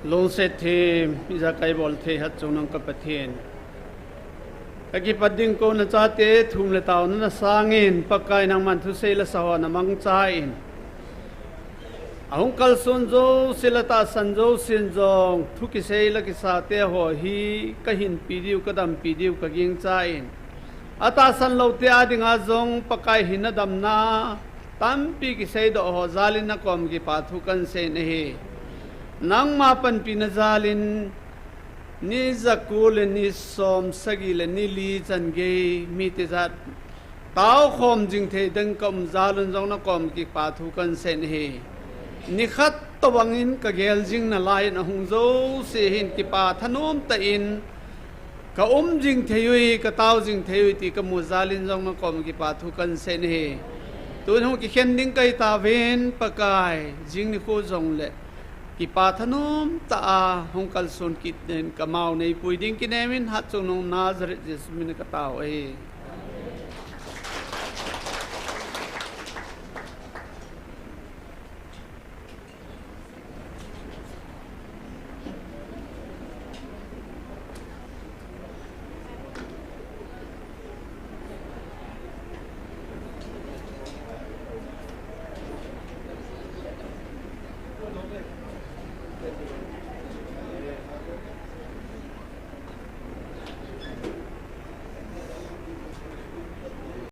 Lungset thim, ijakai bol thei hatchungnung ka Pathen. Ka kipat ding kona chate thum le taona na sangin, Pakai nangman thusei le sa ho na mangcha in. Ahung kalson jouse le tahsan jousen jong, thu kisei le kisate ho hi ka hinpi diu, ka dampi diu ka gingcha in. Atahsan loute a dinga jong Pakai hinna damna tampi kiseidoh ho jalin na kom kipa thu kan sei in ahi. Nangma panpina jalin ni jako le ni som sagi le ni li chan gei mite jat taokhom jing thei ding ka um jalun jong na kom kipa thu kan sei in ahi. Nikhat tobangin ka gel jing nalaiyin ahung jouse hin kipa thanom tah in ka um jing thei ui, ka tao jing thei ui ti ka mu jalin jong na kom kipa thu kan sei in ahi. Tun hung kikhen ding kahi tauvin Pakai, jing nikho jongle kipa thanom tah a hung kalson kit in ka mao neipui ding kinem in hatchungnung Nazareth Jesu min ka tao ahi.